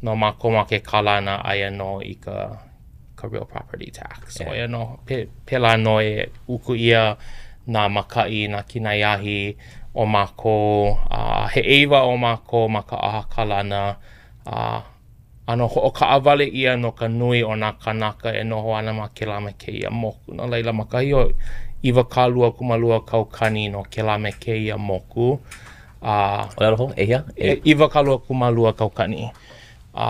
no mākou ma ke kalana aia nō i ka ka real property tax. Yeah. ʻO ia nō, pe, pēlā nō e uku ʻia nā mākaʻi, nā kinai ahi o mākou. A he ʻeiwa o mākou ma ka ʻaha kalana. A ʻano hoʻokaʻawale ʻia no ka nui o nā kānaka e noho ana ma kēlā me kēia moku. No laila, ma kahi o 22 kaukani no kēlā me kēia moku. A ʻōlelo hou, ʻehia? E, 22 kaukani. A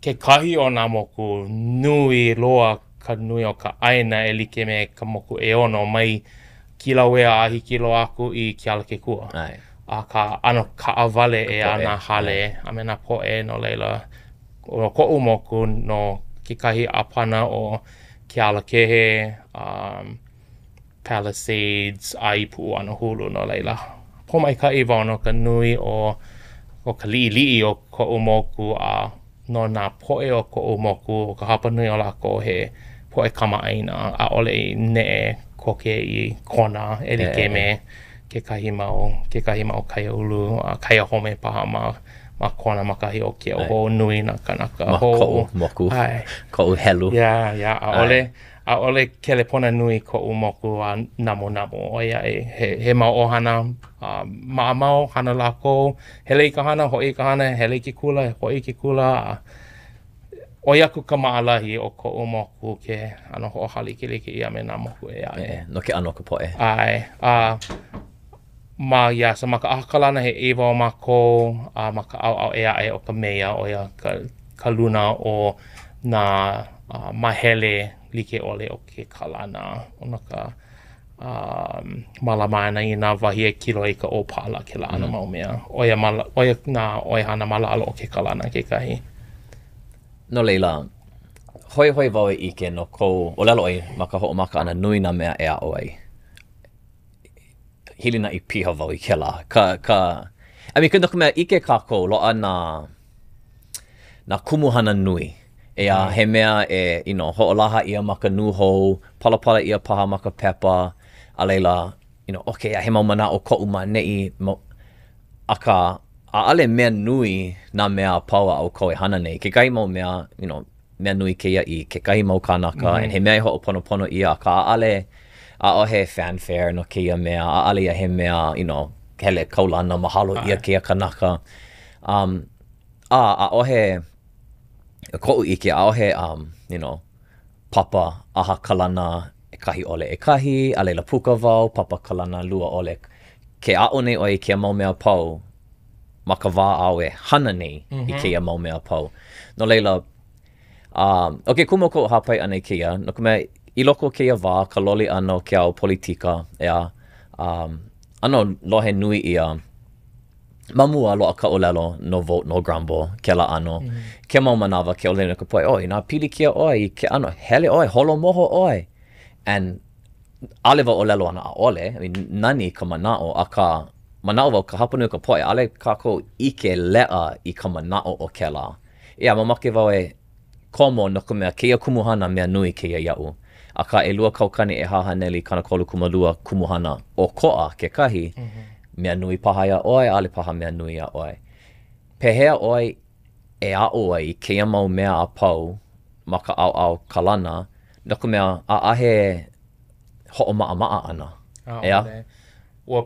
kekahi o nā moku nui loa ka nui o ka ʻāina e like me ka moku ʻeono mai Kīlauea a hiki loa aku i Kealakekua. ʻAe. Akā, ʻano kaʻawale ʻeā nā hale a me nā poʻe, no laila, ʻo koʻu moku no kekahi ʻāpana o Kealakehe, um, Palisades, a i Puʻuanahulu, no laila, pōmaikaʻi wau no ka nui o, o ka liʻiliʻi o koʻu moku a no nā poʻe o koʻu moku, ʻo ka hapanui o lākou he poʻe kamaʻāina, ʻaʻole i neʻe koke i Kona e like me kekahi mau, kekahi mau kaiāulu a kaiahome paha ma ma Kona ma kahi o Keauhou nui nā kānaka hou. Ma koʻu moku, koʻu helu. Yeah, yeah, ʻaʻole, ʻaʻole kelepona nui koʻu moku a namunamu ʻoiai he, he mau ʻohana uh, maʻamau, hana lākou, hele i ka hana, hoʻi i ka hana, hele i ke kula, hoʻi i ke kula. A ʻoi aku ka maʻalahi o koʻu moku ke ʻano hoʻohālikelike ʻia me nā moku ʻē aʻe. E, no ke ʻano o ka poʻe. ʻAe. A ma, yeah, so ma ka ʻaha kalana he ʻeiwa o mākou, a ma ka ʻaoʻao ʻē aʻe o ka meia, ʻo ia ka, ka luna o nā uh, māhele like ʻole o ke kalana no ka um, mālama ʻana i nā wahi e kilo ai ka ʻōpala, kēlā ʻano mm. mau mea. ʻO ia, ʻo ia nā ʻoihana ma lalo o ke kalana kekahi. No laila, hoihoi wau e ʻike no kou ʻōlelo ʻoe ma ka hoʻomaka ʻana nui nā mea e aʻo ai. Hilinaʻi piha wau i kēlā. Ka, ka, I mean, no ka mea, ʻike kākou, loaʻa nā, nā kumuhana nui. ʻEā, he mea e, you know, hoʻolaha ʻia ma ka nūhou, palapala ʻia paha ma ka pepa, a laila, you know, okay, he mau manaʻo koʻu ma ʻaneʻi, akā, ʻaʻole mea nui nā mea a pau a ʻoukou e hana nei. Kekahi mau mea, you know, mea nui kēia i kekahi mau kānaka, mm -hmm. and he mea e hoʻoponopono ʻia, akā ʻaʻole, ʻaʻohe fanfare no kēia mea, ʻaʻole ia he mea, you know, hele kaulana, mahalo ʻia kēia kanaka. Um, a ʻaʻohe, koʻu ʻike, ʻaʻohe, um, you know, papa ʻaha kalana ʻekahi ʻole ʻekahi, a laila puka wau, papa kalana lua ʻole. Ke aʻo nei ʻoe i kēia mau mea a pau ma ka wā āu e hana nei mm -hmm. i kēia mau mea a pau. No laila, um, ʻo ke kumu o koʻu hāpai ʻana i kēia, no ka mea, i loko o kēia wā, ka loli ʻana o ke ao politika, ʻeā, um, ʻano lohe nui ʻia. Ma mua, loaʻa ka ʻōlelo no vote, no grumble, kēlā ʻano. Mm -hmm. Kēia mau manawa ke ʻōlelo nei ka poʻe, oh, inā pilikia ʻoe i ke ʻano, hele ʻoe, holo moho ʻoe. And ʻaʻole wau ʻōlelo ana ʻaʻole, I mean, nani ka manaʻo, akā, manaʻo wau ka hapanui o ka poʻe, ʻaʻole kākou ʻike leʻa i ka manaʻo o kēlā. Yeah, mamake wau e komo no ka mea, kēia kumuhana mea nui kēia iaʻu. Akā, 233 kumuhana ʻokoʻa kekahi, mm -hmm. mea nui paha iā ʻoe, ʻaʻole paha mea nui iā ʻoe. Pehea ʻoe e aʻo ai i kēia mau mea a pau ma ka ʻaoʻao kalana, no ka mea, ʻaʻahe hoʻomaʻamaʻa ʻana, ʻeā? Ua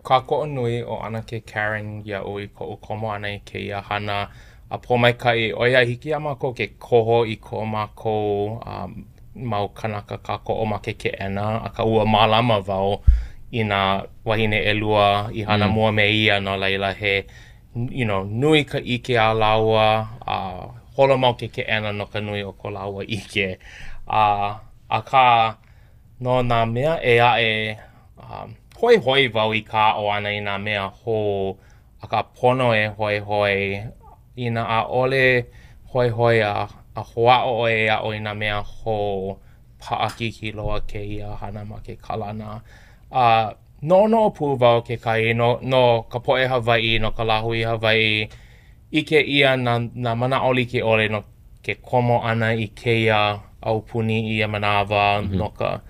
Kākoʻo nui ʻo ʻAnakē Karen iaʻu i koʻu komo ʻana i kēia hana a pōmaikaʻi, ʻoiai hiki iā mākou ke koho i ko mākou mau kānaka kākoʻo ma ke keʻena, akā ua mālama wau i nā wāhine ʻelua i hana mua me ia, no laila he you know, nui ka ʻike a lāua a holo mau ke keʻena no ka nui o ko lāua ʻike. A akā, no nā mea ʻē aʻe, Um, hoihoi wau i ka aʻo ʻana i nā mea hou, akā pono e hoihoi. Inā ʻaʻole hoihoi a, a hoʻāʻo ʻoe e aʻo i nā mea hou, paʻakikī loa kēia hana ma ke kalana. A noʻonoʻo pū wau kekahi no, no ka poʻe Hawaiʻi, no ka lāhui Hawaiʻi, ʻike ʻia nā, nā manaʻo like ʻole no ke komo ʻana i kēia aupuni i ia manawa mm -hmm. no ka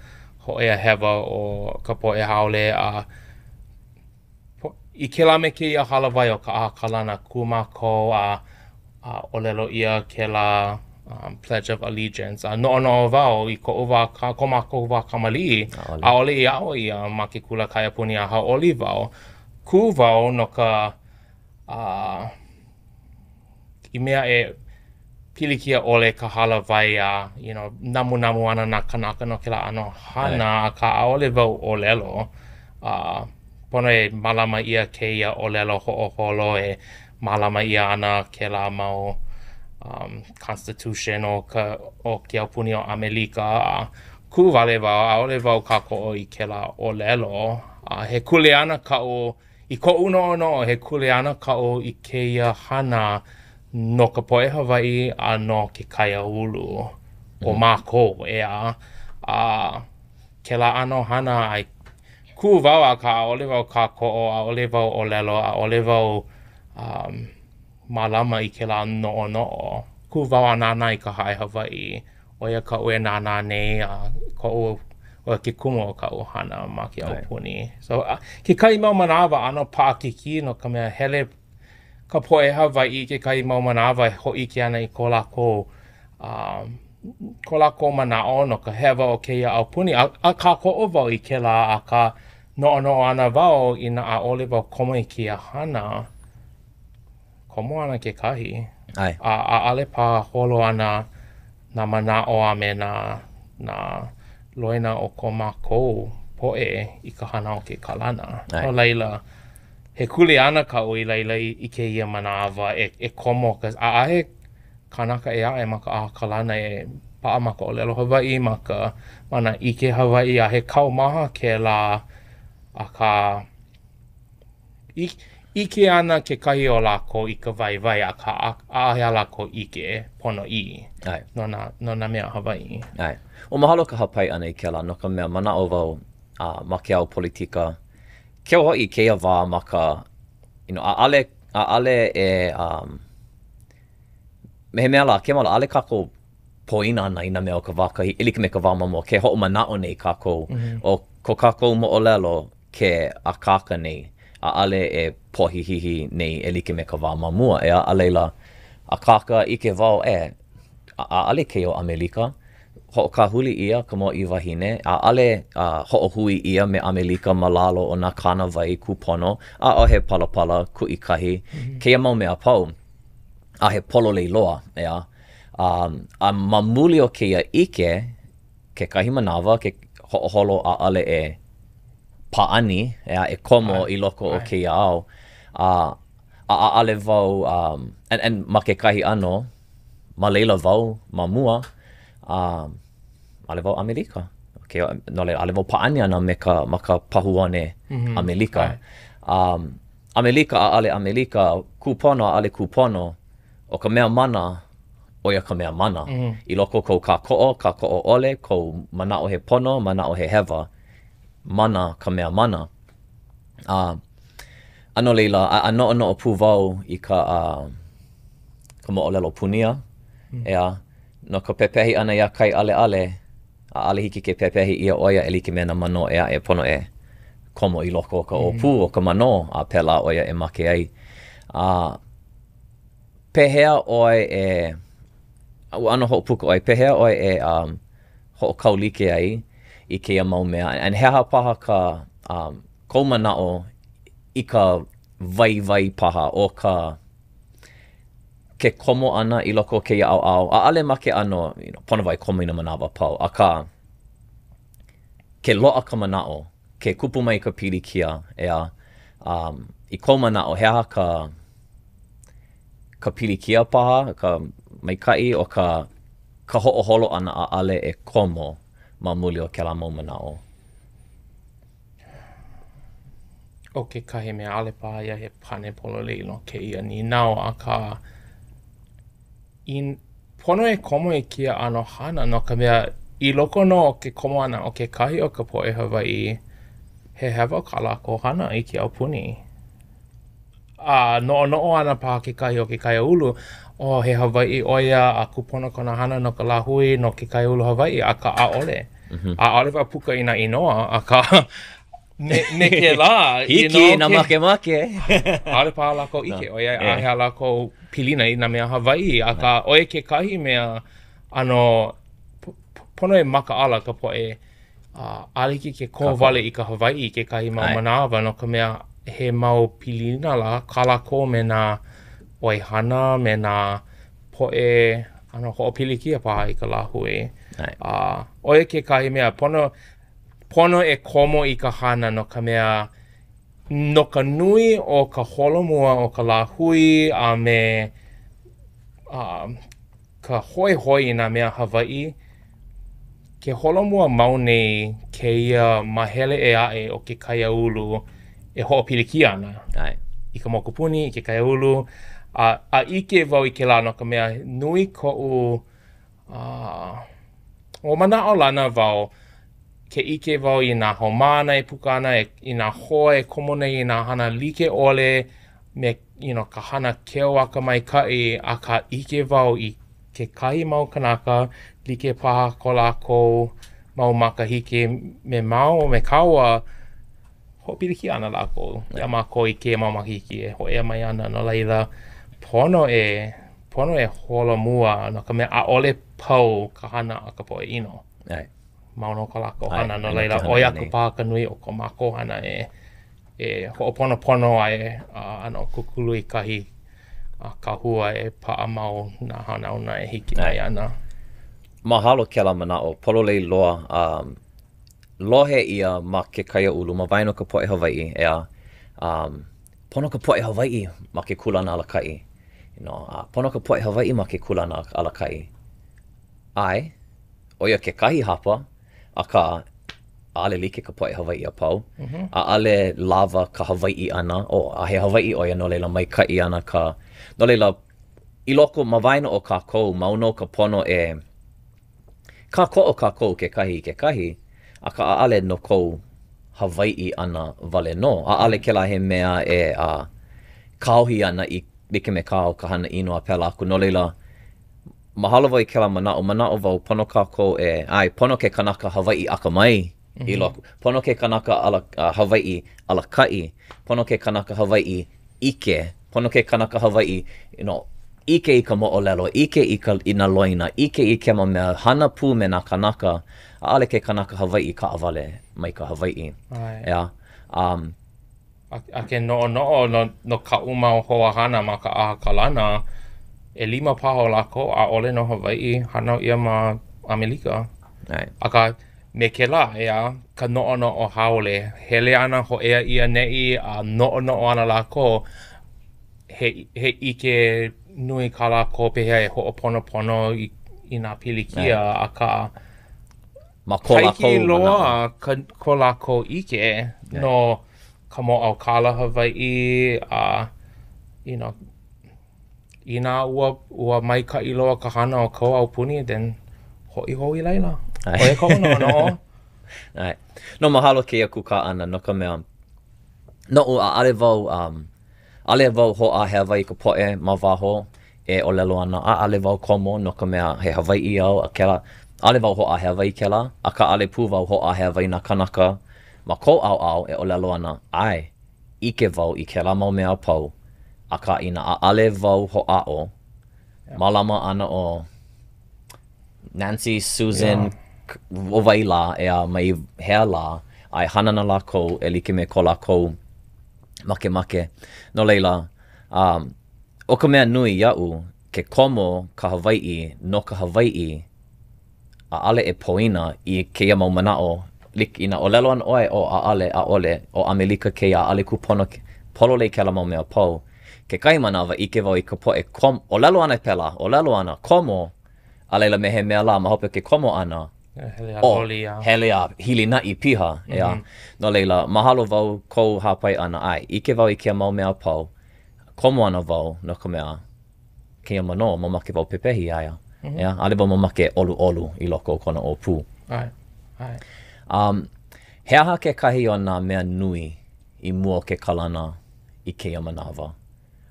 hōʻea hewa o ka poʻe haole a i kēlā me kēia hālāwai o ka ʻaha kalana kū mākou a, a ʻōlelo ʻia kēlā um, Pledge of Allegiance a noʻonoʻo wau i koʻu wā ka, ko mākou wā kamaliʻi ʻaʻole i aʻo ʻia ma ke kula kaiapuni a hauʻoli wau kū wau no ka uh, i mea e pilikia ʻole ka hālāwai a you know, namunamu ana nā kānaka no kēlā ʻano hana, akā ʻaʻole wau ʻōlelo. Uh, pono e mālama ʻia kēia ʻōlelo hoʻoholo e mālama ʻia ana kēlā mau um, constitution o ka o ke aupuni o ʻAmelika a kū wale wau, ʻaʻole wau kākoʻo i kēlā ʻōlelo. A he kuleana kaʻu I koʻu noʻonoʻo, he kuleana kaʻu i kēia hana no ka poʻe Hawaiʻi a no ke kaiāulu o mākou, ʻeā. A kēlā ʻano hana, ai, kū wau akā ʻaʻole wau kākoʻo, ʻaʻole wau ʻōlelo, ʻaʻole wau um, mālama i kēlā noʻonoʻo. Kū wau a nānā i ka hae Hawaiʻi. ʻO ia kaʻu e nānā nei a koʻu ʻo ia ke kumu o kaʻu hana ma ke aupuni. So, kekahi mau manawa ʻano paʻakikī no ka mea hele ka poʻe Hawaiʻi kekahi mau manawa e hōʻike ana i ko lākou um, ko lākou manaʻo no ka hewa o kēia aupuni. A, a kākoʻo wau i kēlā, akā noʻonoʻo ana wau inā ʻaʻole wau komo i kēia hana, komo ana kekahi. ʻAe. A ʻaʻole paha holo ana nā manaʻo a me nā, nā loina o ko mākou poʻe i ka hana o ke kalana. ʻAe. No laila, he kuleana kaʻu i laila i, i kēia manawa e, e komo, 'cause ʻaʻahe kānaka ʻē aʻe ma ka ʻaha kalana e paʻa ma ka ʻōlelo Hawaiʻi, ma ka, ma nā ʻike Hawaiʻi, a he kaumaha kēlā, akā, ʻIke ana kekahi o lākou i ka waiwai, akā ʻaʻohe a lākou ʻike ponoʻī no nā, no nā mea Hawaiʻi. ʻAe. Ua mahalo ka hāpai ʻana i kēlā, no ka mea, manaʻo wau a ma ke ao politika, keu hoʻi i kēia wā ma ka, you know, ʻaʻale, ʻaʻale e, um, me he mea lā, kēia manawa, ʻaʻole kākou poina ana i nā mea o ka wā kahiko, e like me ka wā ma mua, ke hoʻomanaʻo nei kākou, mm -hmm. ʻo ko kākou moʻolelo, ke akāka nei, ʻaʻale e pohihihi nei e like me ka wā ma mua, ʻeā, a laila, akāka ʻike wau, e, ʻaʻale kēia ʻo ʻAmelika, hoʻokāhuli ʻia ka Mōʻī Wahine, ʻaʻale uh, hoʻohui ʻia me ʻAmelika ma lalo o nā kānāwai kūpono, ʻaʻohe palapala kuʻikahi, mm -hmm. kēia mau mea a pau, a he pololei loa, ʻeā. Um, a ma muli o kēia ʻike, kekahi manawa, ke hoʻoholo ʻaʻale e pāʻani, ʻeā, e komo i loko o kēia ao. A, a ʻaʻale wau, um, and, and ma kekahi ʻano, ma laila wau ma mua, um, ʻaʻole wau ʻAmelika. Okay, no laila, ʻaʻole wau pāʻani ana me ka, ma ka pahu one mm -hmm. ʻAmelika. Um, ʻAmelika ʻaʻale ʻAmelika, kūpono ʻaʻale kūpono, ʻo ka mea mana, ʻo ia ka mea mana. I loko o kou kākoʻo, kākoʻo ʻole, kou manaʻo he pono, manaʻo he hewa, mana ka mea mana. A, a no laila, a, a noʻonoʻo pū wau i ka, uh, ka moʻolelo Punia, mm. ʻeā, no ka pepehi ʻana iā Kaiʻaleʻale, ʻaʻale hiki ke pepehi ʻia ʻo ia e like me nā manō ʻē aʻe pono e komo i loko o ka ʻōpū mm. o ka manō, a pēlā ʻo ia e make ai. A, pehea ʻoe e, ua ʻano hoʻopuka ʻoe, pehea ʻoe e um, hoʻokaulike ai i kēia mau mea? And he aha paha ka, um, kou manaʻo i ka waiwai paha o ka ke komo ʻana i loko o kēia ʻaoʻao? ʻAʻole ma ke ʻano, you know, pono wau e komo i nā manawa a pau, akā, ke loaʻa ka manaʻo, ke kupu mai ka pilikia, ʻeā, um, i kou manaʻo, he aha ka ka pilikia paha, ka maikaʻi o ka ka hoʻoholo ʻana ʻaʻale e komo ma muli o kēlā mau manaʻo? ʻO kekahi mea, ʻaʻole paha ia he pane pololei no kēia nīnau, akā, i pono e komo i kēia ʻano hana no ka mea, i loko nō o ke komo ʻana o kekahi o ka poʻe Hawaiʻi, he hewa kā lākou hana i ke aupuni. A noʻonoʻo ana paha kekahi o ke kaiāulu, oh, he Hawaiʻi ʻo ia a kūpono kona hana no ka lāhui, no ke kaiāulu Hawaiʻi, akā ʻaʻole. Mm -hmm. ʻAʻole wau puka i nā inoa, akā me, me kēlā, Hiki you know, nā makemake. ʻaʻole paha lākou ʻike, ʻoiai yeah. ʻaʻohe a lākou pilina i nā mea Hawaiʻi, akā ʻo ia kekahi mea ʻano pono e makaʻala ka poʻe ʻaʻole hiki ke kō wale i ka Hawaiʻi i kekahi mau manawa no ka mea he mau pilina lā kā lākou me nā ʻoihana me nā poʻe ʻano hoʻopilikia paha i ka lāhui. A ʻo ia kekahi mea pono pono e komo i ka hana no ka mea no ka nui o ka holomua o ka lāhui a me a ka hoihoi i nā mea Hawaiʻi, ke holomua mau nei kēia māhele ʻē aʻe o ke kaiāulu e hoʻopilikia ana i ka mokupuni, i ke kaiāulu. A, a ʻike wau i kēlā no ka mea, nui koʻu uh, ua manaʻolana wau ke ʻike wau i nā haumāna e puka ana, e, i nā hoa e komo nei i nā hana like ʻole me you know, ka hana keu a ka maikaʻi, akā ʻike wau i kekahi mau kanaka like paha ko lākou mau makahiki me māua, me kāua, hoʻopilikia ana lākou iā mākou i kēia mau makahiki e hōʻea mai ana. No laila, pono e, pono e holomua no ka mea ʻaʻole pau ka hana a ka poʻe ʻino. Mau nō ko lākou hana, no laila, ʻoi aku paha ka nui o ko mākou hana e e hoʻoponopono a e ʻano kūkulu i kahi kahua e paʻa mau nā hanauna e hiki mai ana. Mahalo kēlā manaʻo, pololei loa. Um, lohe ʻia ma ke kaiāulu, ma waena o ka poʻe Hawaiʻi, ʻeā, um, pono ka poʻe Hawaiʻi ma ke kūlana alakaʻi. You know, uh, pono ka poʻe Hawaiʻi ma ke kūlana alakaʻi. ʻAe, ʻo ia kekahi hapa, Akā, ʻaʻole like ka poʻe Hawaiʻi a pau. ʻAʻole lawa ka Hawaiʻi ʻana, oh, a he Hawaiʻi ʻo ia, no laila maikaʻi ana ka... No laila, i loko, ma waena o kākou, mau nō ka pono e kākoʻo kākou kekahi i kekahi, akā ʻaʻole no kou Hawaiʻi ʻana wale nō. ʻAʻole kēlā he mea e a kāohi ana i like me kāu ka hana ʻino a pēlā aku. No laila, Mahalo wau i kēlā manaʻo. Manaʻo wau, pono kākou e, ʻae, pono ke kanaka Hawaiʻi akamai i loko. Pono ke kanaka ala, uh, Hawaiʻi alakaʻi. Pono ke kanaka Hawaiʻi ʻike. Pono ke kanaka Hawaiʻi, you know, ʻike i ka moʻolelo, ʻike i ka, i nā loina, ʻike i kēia mau mea, hana pū me nā kānaka. ʻAʻole ke kanaka Hawaiʻi kaʻawale mai ka Hawaiʻi. ʻAe. ʻEā. Um, A, a ke noʻonoʻo no, no kaʻu mau hoa hana ma ka ʻaha kalana, ʻelima paha o lākou, ʻaʻole no Hawaiʻi, hānau ʻia ma ʻAmelika. Akā, me kēlā, ʻeā, ka noʻonoʻo haole, hele ana hōʻea i ʻaneʻi a noʻonoʻo ana lākou, he, he ʻike nui kā lākou pehea e hoʻoponopono i, i nā pilikia, akā, Ma ko lākou manaʻo. Hāiki loa ka, ko lākou ʻike no. ka mōʻaukala Hawaiʻi a you know, inā ua ua maikaʻi loa ka hana o kou aupuni, then hoʻi hou i laila. ʻO ia koʻu noʻonoʻo. ʻAe. No, mahalo kēia kūkā ʻana no ka mea, noʻu ʻaʻale wau um, ʻaʻale wau hoʻāhewa i ka poʻe ma waho e ʻōlelo ana, ʻaʻale wau komo no ka mea he Hawaiʻi au a kēlā, ʻaʻale wau hoʻāhewa i kēlā, akā ʻaʻale pū wau hoʻāhewa i nā kānaka ma kou ʻaoʻao e ʻōlelo ana, ʻae, ʻike wau i kēlā mau mea a pau, akā inā ʻaʻale wau hoʻāʻo, mālama ana ʻo Nancy, Susan, ʻo wai lā, ʻeā, mai hea lā, a e hana ana lākou e like me ko lākou makemake. No laila, um, ʻo ka mea nui iaʻu, ke komo ka Hawaiʻi no ka Hawaiʻi, ʻaʻale e poina i kēia mau manaʻo like inā ʻōlelo ana ʻoe, ʻo ʻaʻale, ʻaʻole, ʻo ʻAmelika kēia, ʻaʻale kūpono, pololei kēlā mau mea a pau. Kekahi manawa, ʻike wau i ka poʻe kom-, ʻōlelo ana pēlā, ʻōlelo ana, komo, a laila me he mea lā, ma hope o ke komo ʻana, Hele a loli, a. Hele a hilinaʻi piha, ʻeā. Mm -hmm. No laila, mahalo wau kou hāpai ʻana, ʻae, ʻike wau i kēia mau mea a pau, komo ana wau no ka mea, kēia manawa, mamake wau pepehi iā ia. Mm -hmm. ʻEā, ʻaʻole wau mamake e ʻoluʻolu i loko o kona ʻōpū. ʻAe, ʻae. Um, he aha kekahi o nā mea nui i mua o ke kalana i kēia manawa?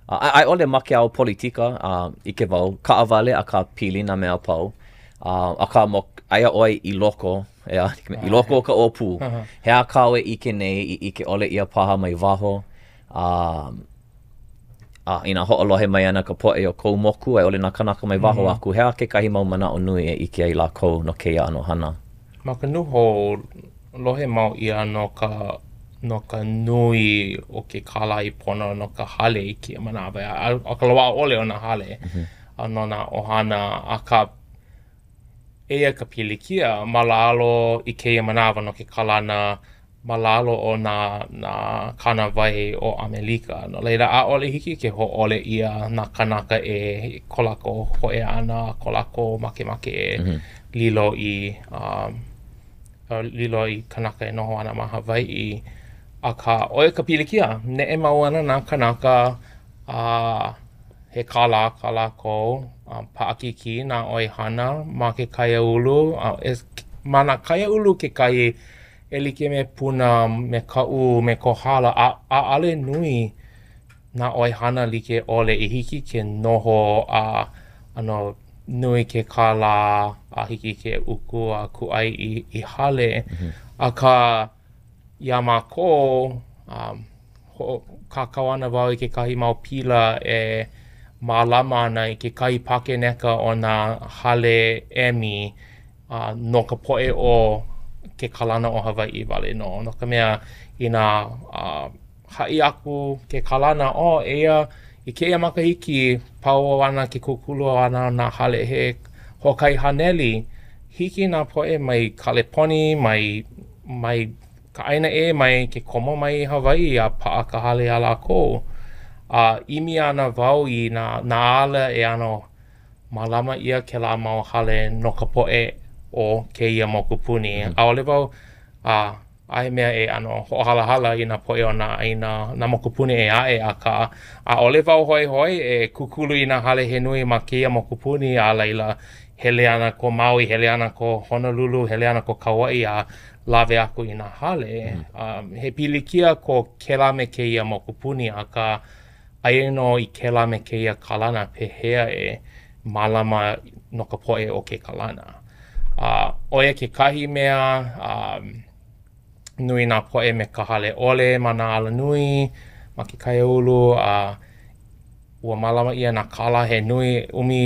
A a i ʻole ma ke ao politika, a ʻike wau, kaʻawale akā pili nā mea a pau. A akā mo, aia ʻoe i loko, ʻeā, i loko o ka ʻōpū. He aha kāu e ʻike nei i ʻike ʻole ʻia paha mai waho? A, a inā hoʻolohe mai ana ka poʻe o kou moku a i ʻole nā kānaka mai waho aku, he aha kekahi mau manaʻo nui e ʻike ai lākou no kēia ʻano hana? Ma ka nūhou, lohe mau ʻia no ka no ka nui o ke kālā i pono no ka hale i kēia manawa, a ʻo ka loaʻa ʻole o nā hale mm -hmm. a no nā ʻohana, akā eia ka pilikia ma lalo i kēia manawa no ke kalana ma lalo o nā nā kānāwai o ʻAmelika. No laila, ʻaʻole hiki ke hōʻole ʻia nā kānaka e ko lākou hōʻea ʻana, ko lākou makemake e mm -hmm. lilo i um, lilo i kanaka e noho ana ma Hawaiʻi. Akā, ʻo ia ka pilikia, neʻe mau ana nā kanaka a uh, he kālā kā lākou, a paʻakikī nā ʻoihana ma ke kaiāulu. A ma nā kaiāulu kekahi e like me Puna, me Kaʻū, me Kohala, a ʻaʻale nui nā ʻoihana like ʻole i hiki ke noho a ʻano nui ke kālā a hiki ke uku a kūʻai i, i hale. Mm -hmm. Akā, iā mākou, um, hoʻokākau ana wau i kekahi mau pila e mālama ana i kekahi pakeneka o nā hale emi a no ka poʻe o ke kalana o Hawaiʻi wale nō. No ka mea, inā uh, haʻi aku ke kalana, oh, eia i kēia makahiki, pau ana ke kūkulu ʻana o nā hale he hoʻokahi haneli, hiki nā poʻe mai Kaleponi, mai, mai ka ʻāina ʻē mai ke komo mai i Hawaiʻi a paʻa ka hale iā lākou. A ʻimi ana wau i nā, nā ala e ʻano mālama ʻia kēlā mau hale no ka poʻe o kēia mokupuni. Mm -hmm. ʻAʻole wau a ʻaʻohe mea e ʻano hoʻohalahala i nā poʻe o nā ʻāina, nā mokupuni ʻē aʻe, akā, ʻaʻole wau hoihoi e kūkulu i nā hale he nui ma kēia mokupuni, a laila, hele ana ko Maui, hele ana ko Honolulu, hele ana ko Kauaʻi a lawe aku i nā hale. Mm -hmm. Um, he pilikia ko kēlā me kēia mokupuni, akā, Aia nō i kēlā me kēia kalana pehea e mālama no ka poʻe o ke kalana. A ʻo ia kekahi mea, um, nui nā poʻe me ka hale ʻole ma nā alanui, ma ke kaiāulu, a ua mālama ʻia nā kālā he nui, ʻumi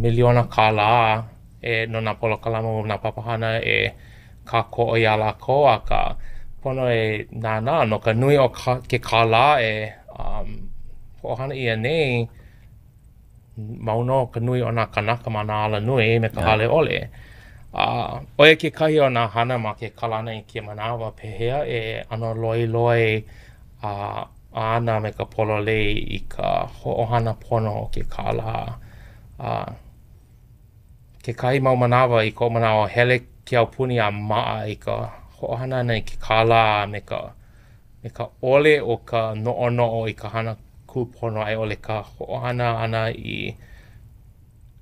miliona kālā e no nā polokalamu, nā papahana e kākoʻo iā lākou, akā, pono e nānā no ka nui o ka, ke kālā e um, hoʻohana ʻia nei, mau nō ka nui o nā kānaka ma nā alanui me ka hale ʻole. A uh, ʻo ia kekahi o nā hana ma ke kalana i kēia manawa, pehea e ʻano loiloi a uh, ana me ka pololei i ka hoʻohana pono o ke kālā. Uh, Kekahi mau manawa i koʻu manaʻo, hele ke aupuni a maʻa i ka hoʻohana ʻana i ke kālā a me ka. me ka ʻole o ka noʻonoʻo i ka hana kūpono a i ʻole ka hoʻohana ʻana i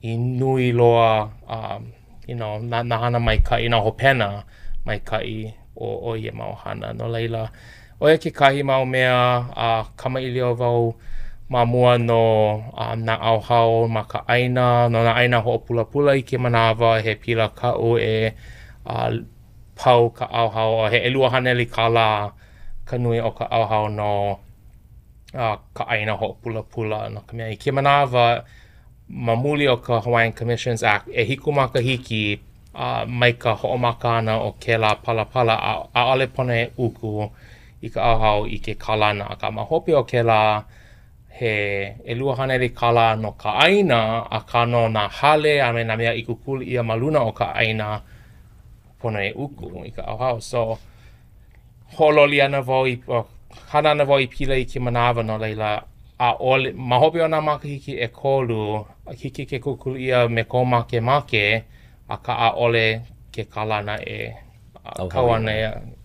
i nui loa um you know nā nā hana maikaʻi, nā hopena maikaʻi o o ia mau hana. No laila, ʻo ia kekahi mau mea a kamaʻilio wau ma mua no um nā ʻaohao ma ka ʻāina, no nā ʻāina hoʻopulapula i kēia manawa, he pila kaʻu e a pau ka ʻaohao a he 200 kālā ka nui o ka ʻaohao no uh ka ʻāina hoʻopulapula. No ka mea, i kēia manawa, ma muli o ka Hawaiian Commissions Act, ʻehiku makahiki uh mai ka hoʻomaka ʻana o kēlā palapala, a ʻaʻole pono e uku i ka ʻaohao i ke kalana. Akā ma hope o kēlā, he 200 kālā no ka ʻāina, akā no nā hale a me nā mea i kūkulu ʻia ma luna o ka ʻāina, pono e uku i ka ʻaohao. So, hoʻololi ana wau i, hana ana wau i pila i kēia manawa, no laila, ʻaʻole, ma hope o nā makahiki ʻekolu, hiki ke kūkulu ʻia me kou makemake, akā ʻaʻole ke kalana e kau ana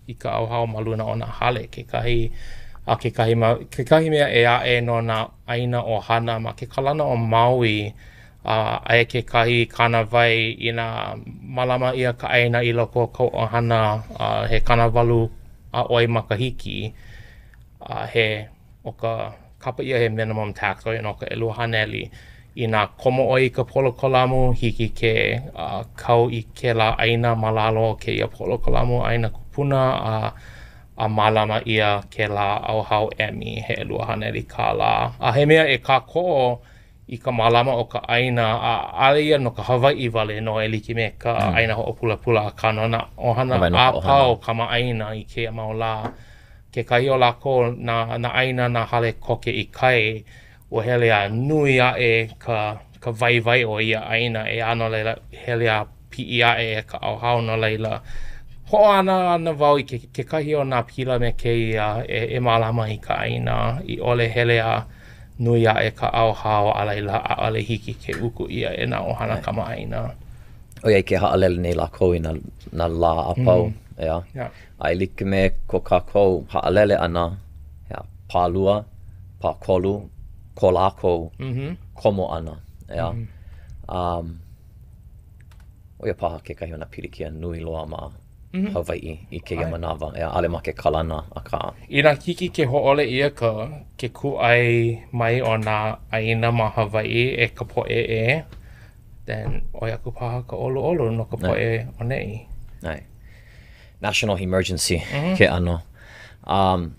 i ka ʻaohao ma luna o nā hale kekahi a kekahi mau, kekahi mea ʻē aʻe no nā ʻāina ʻohana ma ke kalana o Maui, a aia kekahi kānāwai inā mālama ʻia ka ʻāina i loko o kou ʻohana a he 80 a ʻoi makahiki, a he ʻo ka kapa ʻia he minimum tax ʻo ia nō ka 200. Inā komo ʻoe i ka polokolamu, hiki ke kau i kēlā ʻāina ma lalo o kēia polokolamu ʻāina kupuna a a mālama ʻia kēlā ʻaohao emi he 200 kālā. A he mea e kākoʻo i ka mālama o ka ʻāina, a ʻaʻole ia no ka Hawaiʻi wale nō e like me ka mm. ʻāina hoʻopulapula, akā no nā ʻohana a pau kamaʻāina i kēia mau lā. Kekahi o lākou, nā, nā ʻāina, nā hale koke i kai, ua hele a nui aʻe ka, ka waiwai o ia ʻāina ʻeā, no laila, hele a piʻi aʻe ka ʻaohao, no laila, hoʻohana ana wau i ke, kekahi o nā pila me kēia e, e mālama i ka ʻāina i ʻole hele a nui aʻe ka ʻaohao a laila ʻaʻole hiki ke uku ʻia e nā ʻohana kamaʻāina. ʻOiai ke haʻalele nei lākou i nā, nā lā a pau, mm. ʻeā? Yeah. A e like me ko kākou haʻalele ʻana, ʻeā, pālua, pākolu, ko lākou mm -hmm. komo ʻana, ʻeā? Mm -hmm. Um, ʻo ia paha kekahi o nā pilikia nui loa ma mm -hmm. Hawaiʻi i kēia manawa, ʻeā, ʻaʻole ma ke kalana, akā. Inā hiki ke hōʻole ʻia ka ke kūʻai mai o nā ʻāina ma Hawaiʻi e ka poʻe ʻē, then ʻoi aku paha ka ʻoluʻolu no ka poʻe ʻoneʻi. ʻAe. National emergency mm -hmm. ke ʻano. Um,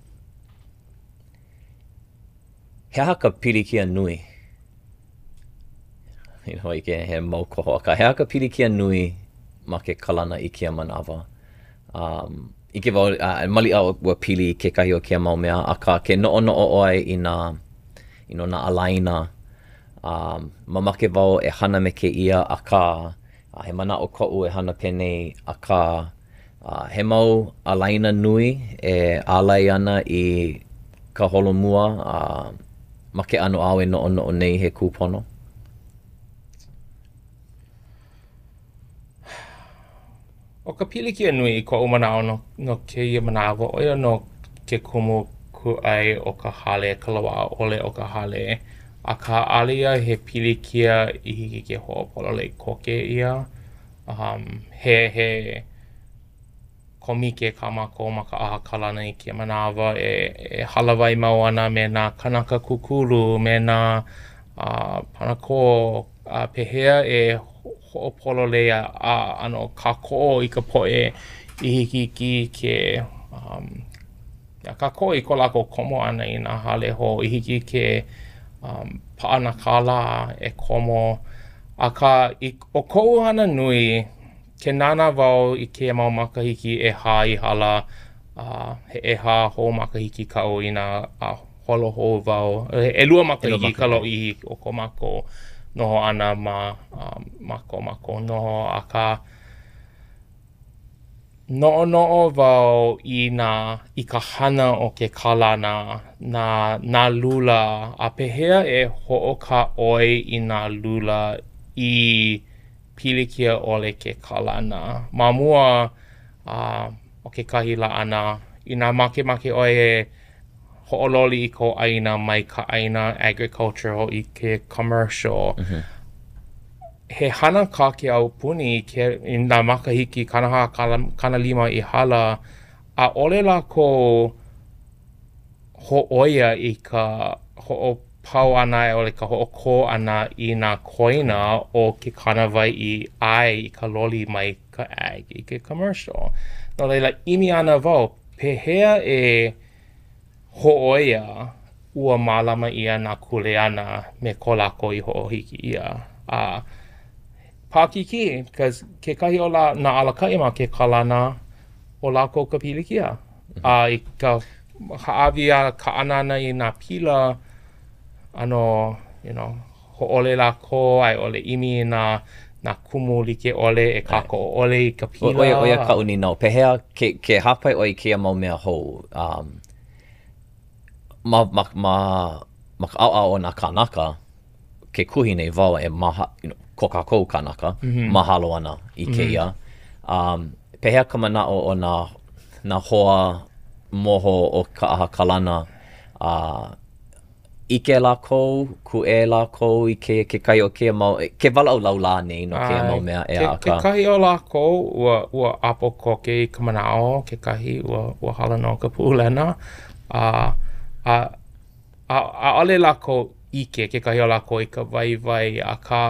he aha ka pilikia nui? You know, like, he mau koho, akā, he aha ka pilikia nui ma ke kalana i kēia manawa? Um, ʻike wau, uh, maliʻa ua pili kekahi o kēia mau mea, akā, ke noʻonoʻo ʻoe i nā, you know, nā ālaina, um, mamake wau e hana me kēia, akā, a he manaʻo koʻu e hana penei, akā, uh, he mau ālaina nui e ālai ana i ka holomua a uh, ma ke ʻano āu e noʻonoʻo nei he kūpono? ʻO ka pilikia nui i koʻu manaʻo no, no kēia manawa, ʻo ia nō ke kumu kūʻai o ka hale, ka loaʻa ʻole o ka hale. Akā, ʻaʻole ia he pilikia i hiki ke hoʻopololei koke ʻia. Um, he, he kōmike kā mākou ma ka ʻaha kalana i kēia manawa e, e hālāwai mau ana me nā kānaka kūkulu, me nā uh, panakō, a pehea e hoʻopololei a, a ʻano kākoʻo i ka poʻe i hiki ke um, kākoʻo i ko lākou komo ʻana i nā hale hou i hiki ke um, paʻa nā kālā e komo. Akā, i, ʻo koʻu hana nui, ke nānā wau i kēia mau makahiki ʻehā i hala, a he ʻehā hou makahiki kaʻu inā a holo hou wau. He ʻelua makahiki ka lōʻihi o ko mākou noho ʻana ma, um, ma ko mākou noho, akā, noʻonoʻo wau i nā, i ka hana o ke kalana, nā, nā lula, a pehea e hoʻokāʻoi i nā lula i pilikia ʻole ke kalana. Ma mua, a, ʻo kekahi laʻana. Inā makemake ʻoe e hoʻololi i kou ʻāina mai ka ʻāina agricultural i ke commercial, he hana kā ke aupuni i ke, i nā makahiki 40, 50 i hala, ʻaʻole lākou hōʻoia i ka hoʻopau ʻana a i ʻole ka hoʻokō ʻana i nā koina o ke kānāwai i ʻae i ka loli mai ka ag i ke commercial. No laila, ʻimi ana wau, pehea e hōʻoia ua mālama ʻia nā kuleana me ko lākou i hoʻohiki ʻia? A paʻakikī, because kekahi o lā, nā alakaʻi ma ke kalana, ʻo lākou ka pilikia. A i ka hāʻawi a kaʻana ʻana i nā pila, ʻano, you know, hōʻole lākou a i ʻole ʻimi i nā nā kumu like ʻole e kākoʻo ʻole i ka pila. ʻO ia, ʻo ia kaʻu nīnau, pehea ke, ke hāpai ʻoe i kēia mau mea hou, um, ma, ma, ma, ma ka ʻaoʻao o nā kānaka, ke kuhi nei wau e maha, you know, ko kākou kānaka, mm -hmm. mahalo ana i mhm. kēia. Mm -hmm. um, pehea ka manaʻo o nā, nā hoa moho o ka ʻaha kalana, uh, ʻike lākou, kūʻē lākou i ke, kekahi o kēia mau, ke walaʻau laulā nei no kēia mau mea, ʻeā, akā. Kekahi o lākou, ua, ua ʻapo koke i ka manaʻo, kekahi, ua, ua hala nō ka pūlena, a, a, a, ʻaʻole lākou ʻike, kekahi o lākou i ka waiwai, akā,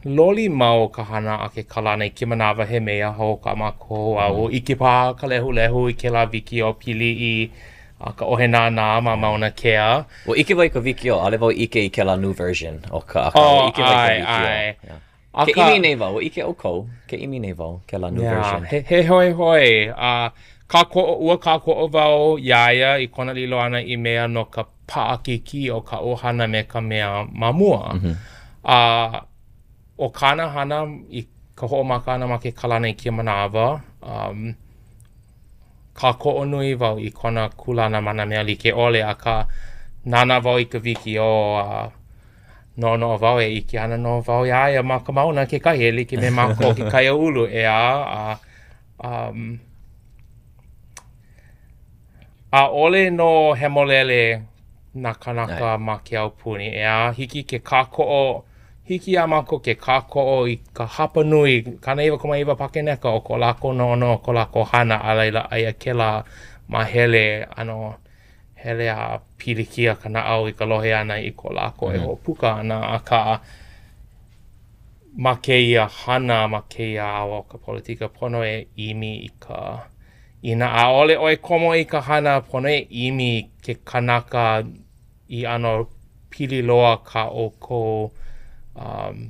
Loli mau ka hana a ke kalana i kēia manawa he meia hou kā mākou a ua ʻike paha ka lehulehu i kēlā wikiō pili i ka ʻohe nānā ma Mauna Kea. Ua ʻike wau i ka wikiō, ʻaʻole wau ʻike i kēlā new version o ka, akā ua ʻike wau i ka wikiō. Oh, ʻae, ʻae. Ke ʻimi nei wau, ua ʻike ʻoukou, ke ʻimi nei wau, kēlā new version. He, he hoihoi, a kākoʻo, ua kākoʻo wau iā ia i kona lilo ʻana i meia no ka paʻakikī o kaʻu hana me ka mea ma mua. A ʻo kāna hana i ka hoʻomaka ʻana ma ke kalana i kēia manawa, um, kākoʻo nui wau i kona kūlana ma nā mea like ʻole, akā, nānā wau i ka wikiō a noʻonoʻo wau e ʻike ana nō wau iā ia ma ka mauna kekahi e like me mākou ke kaiāulu, ʻeā, a um, ʻAʻole nō hemolele nā kānaka ma ke aupuni, ʻeā? Hiki ke kākoʻo, hiki iā mākou ke kākoʻo i ka hapanui, 99.9 pakeneka o ko lākou noʻonoʻo, ko lākou hana, a laila, aia kēlā māhele ʻano hele a pilikia ka naʻau i ka lohe ʻana i ko lākou e hoʻopuka ana, akā, ma kēia hana, ma kēia ao o ka politika, pono e ʻimi i ka Inā ʻaʻole ʻoe komo i ka hana, pono e ʻimi i ke kanaka i ʻano pili loa kā ʻoukou um,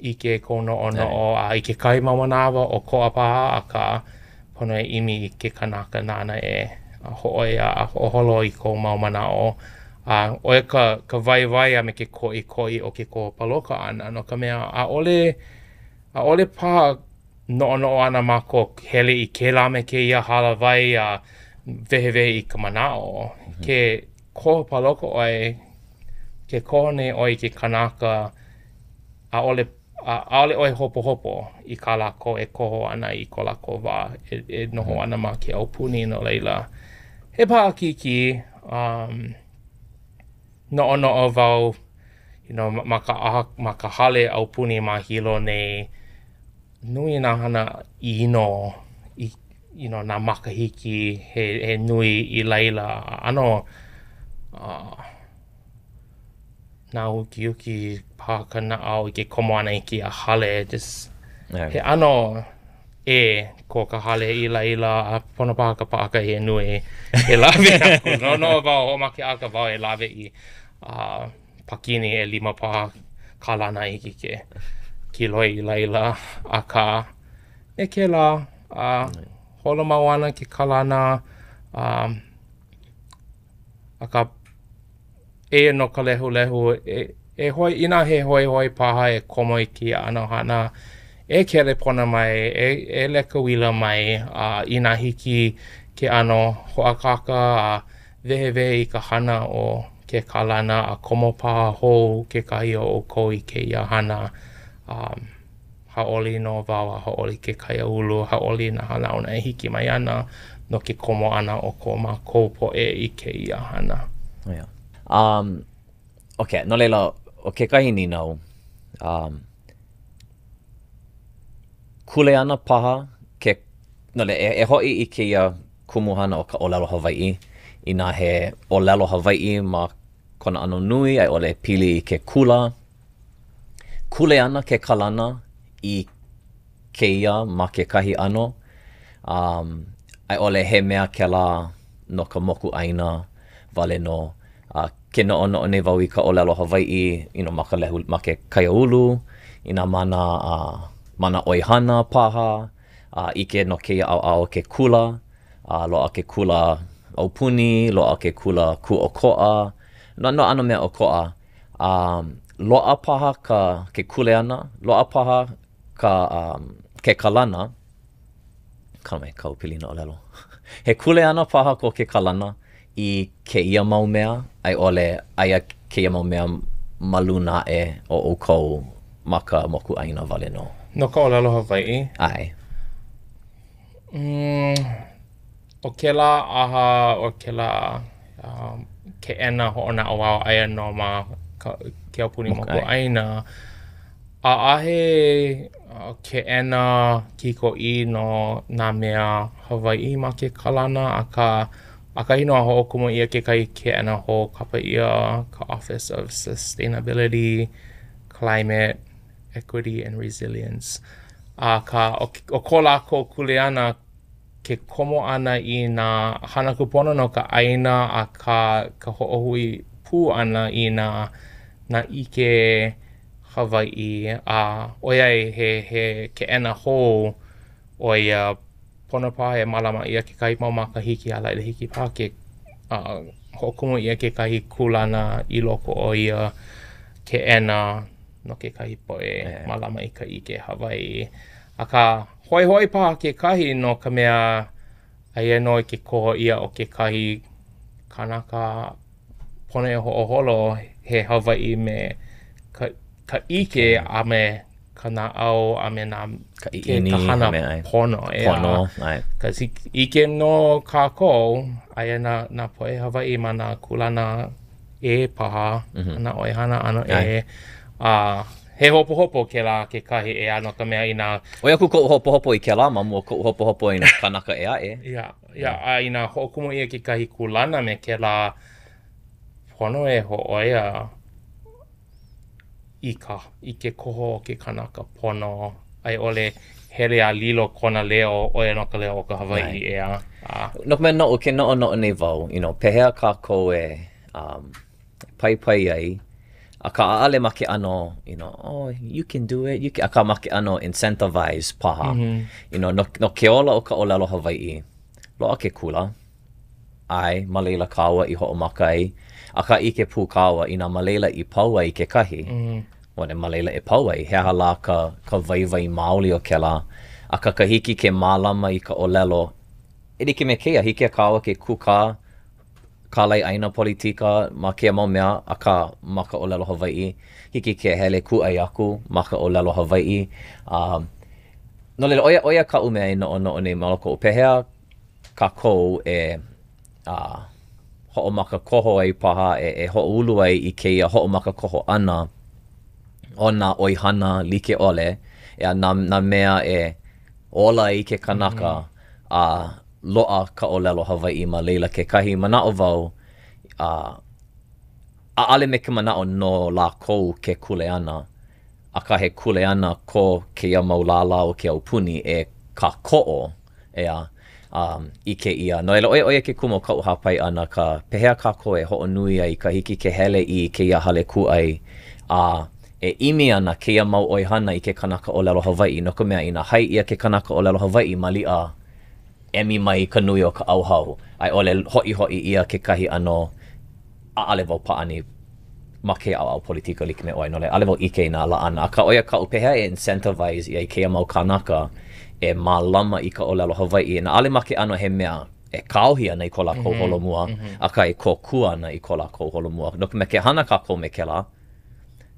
ʻike, kou noʻonoʻo, a i kekahi mau manawa, ʻokoʻa paha, akā, pono e ʻimi i ke kanaka nāna e hōʻoia a hoʻoholo i kou mau manaʻo. A ʻo ia ka, ka waiwai a me ke koʻikoʻi o ke koho paloka ʻana, no ka mea, ʻaʻole, ʻaʻole paha noʻonoʻo ana mākou hele i kēlā me kēia hālāwai a wehewehe i ka manaʻo. Ke koho paloka ʻoe, ke koho nei ʻoe i ke kanaka, ʻaʻole, ʻaʻole ʻoe hopohopo i kā lākou e koho ana i ko lākou wā e, e noho ana ma ke aupuni. No laila, he paʻakikī, um, noʻonoʻo wau, you know, ma ka ʻaha, ma ka hale aupuni ma Hilo nei, nui nā hana ʻino i, you know, nā makahiki he, he nui i laila a ʻano uh, nāukiuki paha ka naʻau i ke komo ʻana i kēia hale. Just, yeah. He ʻano ʻē ko ka hale i laila a pono paha ka pākahi he nui e lawe aku. Noʻonoʻo wau, hoʻomakeʻaka wau e lawe i uh, pakini ʻelima paha kalana i hiki ke kiloi i laila, akā, me kēlā, a holo mau ana ke kalana, a akā, eia nō ka lehulehu, e, e hoi, inā he hoihoi paha e komo i kēia ʻano hana, e kelepona mai, e, e leka uila mai, a inā hiki ke ʻano hoʻākāka a wehewehe i ka hana o ke kalana a komo paha hou kekahi o ʻoukou i kēia hana, um, Hauʻoli nō wau a hauʻoli ke kaiāulu, hauʻoli nā hanauna e hiki mai ana no ke komo ʻana o ko mākou poʻe i kēia hana. Yeah. Um, okay, no laila, ʻo kekahi nīnau, um, kuleana paha ke, no laila, e, e hoʻi i kēia kumuhana o ka ʻōlelo Hawaiʻi, inā he ʻōlelo Hawaiʻi ma kona ʻano nui a i ʻole pili i ke kula, kuleana ke kalana i kēia ma kekahi ʻano, um, a i ʻole he mea kēlā no ka mokuʻāina wale nō. A ke noʻonoʻo nei wau i ka ʻōlelo Hawaiʻi, you know, ma ka lehu, ma ke kaiāulu, inā ma nā, uh, ma nā ʻoihana paha, a ʻike no kēia ʻaoʻao o ke kula, a loaʻa ke kula aupuni, loaʻa ke kula kūʻokoʻa, nā nā ʻano mea ʻokoʻa. A loaʻa paha ka ke kuleana, loaʻa paha ka um, ke kalana, kala mai kaʻu pilina ʻōlelo. He kuleana paha ko ke kalana i kēia mau mea, a i ʻole aia kēia mau mea ma luna aʻe o ʻoukou ma ka mokuʻāina wale nō? No ka ʻōlelo Hawaiʻi? ʻAe. Mm, ʻo kēlā ʻaha, ʻo kēlā um, keʻena hoʻonaʻauao aia nō ma ka, ke aupuni mokuʻāina. ʻAʻahe keʻena kikoʻī no nā mea Hawaiʻi ma ke kalana, akā ʻakahi nō a hoʻokumu ʻia kekahi keʻena hou kapa ʻia ka Office of Sustainability, Climate, Equity and Resilience. Akā, ʻo ko lākou kuleana ke komo ʻana i nā hana kūpono no ka ʻāina akā ka hoʻohui pū ʻana i nā nā ʻike Hawaiʻi a ʻoiai he he keʻena hou ʻo ia pono paha e mālama ʻia kekahi mau makahiki a laila hiki paha ke hoʻokumu ʻia kekahi kūlana i loko o ia keʻena no kekahi poʻe mālama i ka ʻike Hawaiʻi. Akā, hoihoi paha kekahi no ka mea, aia nō i ke koho ʻia o kekahi kanaka pono e hoʻoholo he Hawaiʻi me ka ka ʻike a me ka naʻau a me nā ka ʻiʻini ka hana pono ʻeā. Pono, ʻae. Cause ʻike nō kākou, aia nā nā poʻe Hawaiʻi ma nā kūlana ʻē paha, mm -hmm. nā ʻoihana ʻano ʻē. A he hopohopo kēlā kekahi ʻeā no ka mea inā ʻOi aku koʻu hopohopo i kēlā ma mua o koʻu hopohopo i nā kānaka ʻē aʻe. Yeah, yeah, a inā hoʻokumu ʻia kekahi kūlana me kēlā, pono e hōʻoia i ka i ke koho o ke kanaka pono a i ʻole hele a lilo kona leo ʻo ia nō ka leo o ka Hawaiʻi, ʻeā. A. No ka mea noʻu, ke noʻonoʻo nei wau, you know, pehea kākou e um, paipai ai, akā ʻaʻole ma ke ʻano, you know, oh, you can do it, you can, akā ma ke ʻano incentivize paha. Mm -hmm. You know, no, no ke ola o ka ʻōlelo Hawaiʻi, loaʻa ke kula, ʻae, ma laila kāua i hoʻomaka ai, akā ʻike pū kāua inā ma laila i pau ai kekahi, mm -hmm. well, ma laila e pau ai, he aha lā ka, ka waiwai maoli o kēlā. Akā ka hiki ke mālama i ka ʻōlelo, e like me kēia, hiki iā kāua ke kūkā kālaiʻāina politika ma kēia mau mea, akā ma ka ʻōlelo Hawaiʻi, hiki ke hele kūʻai aku ma ka ʻōlelo Hawaiʻi. A no laila, ʻo ia, ʻo ia kaʻu mea e noʻonoʻo nei ma loko, pehea kākou e a hoʻomakakoho ai paha, e, e hoʻoulu ai i kēia hoʻomakakoho ʻana o nā ʻoihana like ʻole, a nā, nā mea e ola ai ke kanaka, mm -hmm. a loaʻa ka ʻōlelo Hawaiʻi ma laila kekahi. Manaʻo wau, a ʻaʻole me ka manaʻo no lākou ke kuleana, akā he kuleana ko kēia mau lālā o ke aupuni e kākoʻo, ʻeā, um, i kēia. No laila, ʻo ia, ʻo ia ke kumu o kaʻu hāpai ʻana ka pehea kākou e hoʻonui ai ka hiki ke hele i kēia hale kūʻai a e ʻimi ana kēia mau ʻoihana i ke kanaka ʻōlelo Hawaiʻi, no ka mea, inā hai ʻia ke kanaka ʻōlelo Hawaiʻi, maliʻa emi mai ka nui o ka ʻauhau, a i ʻole hoʻihoʻi ʻia kekahi ʻano ʻaʻole wau pāʻani ma kēia ʻaoʻao politika like me ʻoe, no laila, ʻaʻole wau ʻike i nā laʻana, akā ʻo ia kaʻu pehea e incentivize ʻia ai kēia mau kānaka e mālama i ka ʻōlelo Hawaiʻi, na ʻaʻole ma ke ʻano he mea e kāohi ana i ko lākou holomua, akā e kōkua ana i ko lākou holomua. No ka mea, ke hana kākou me kēlā,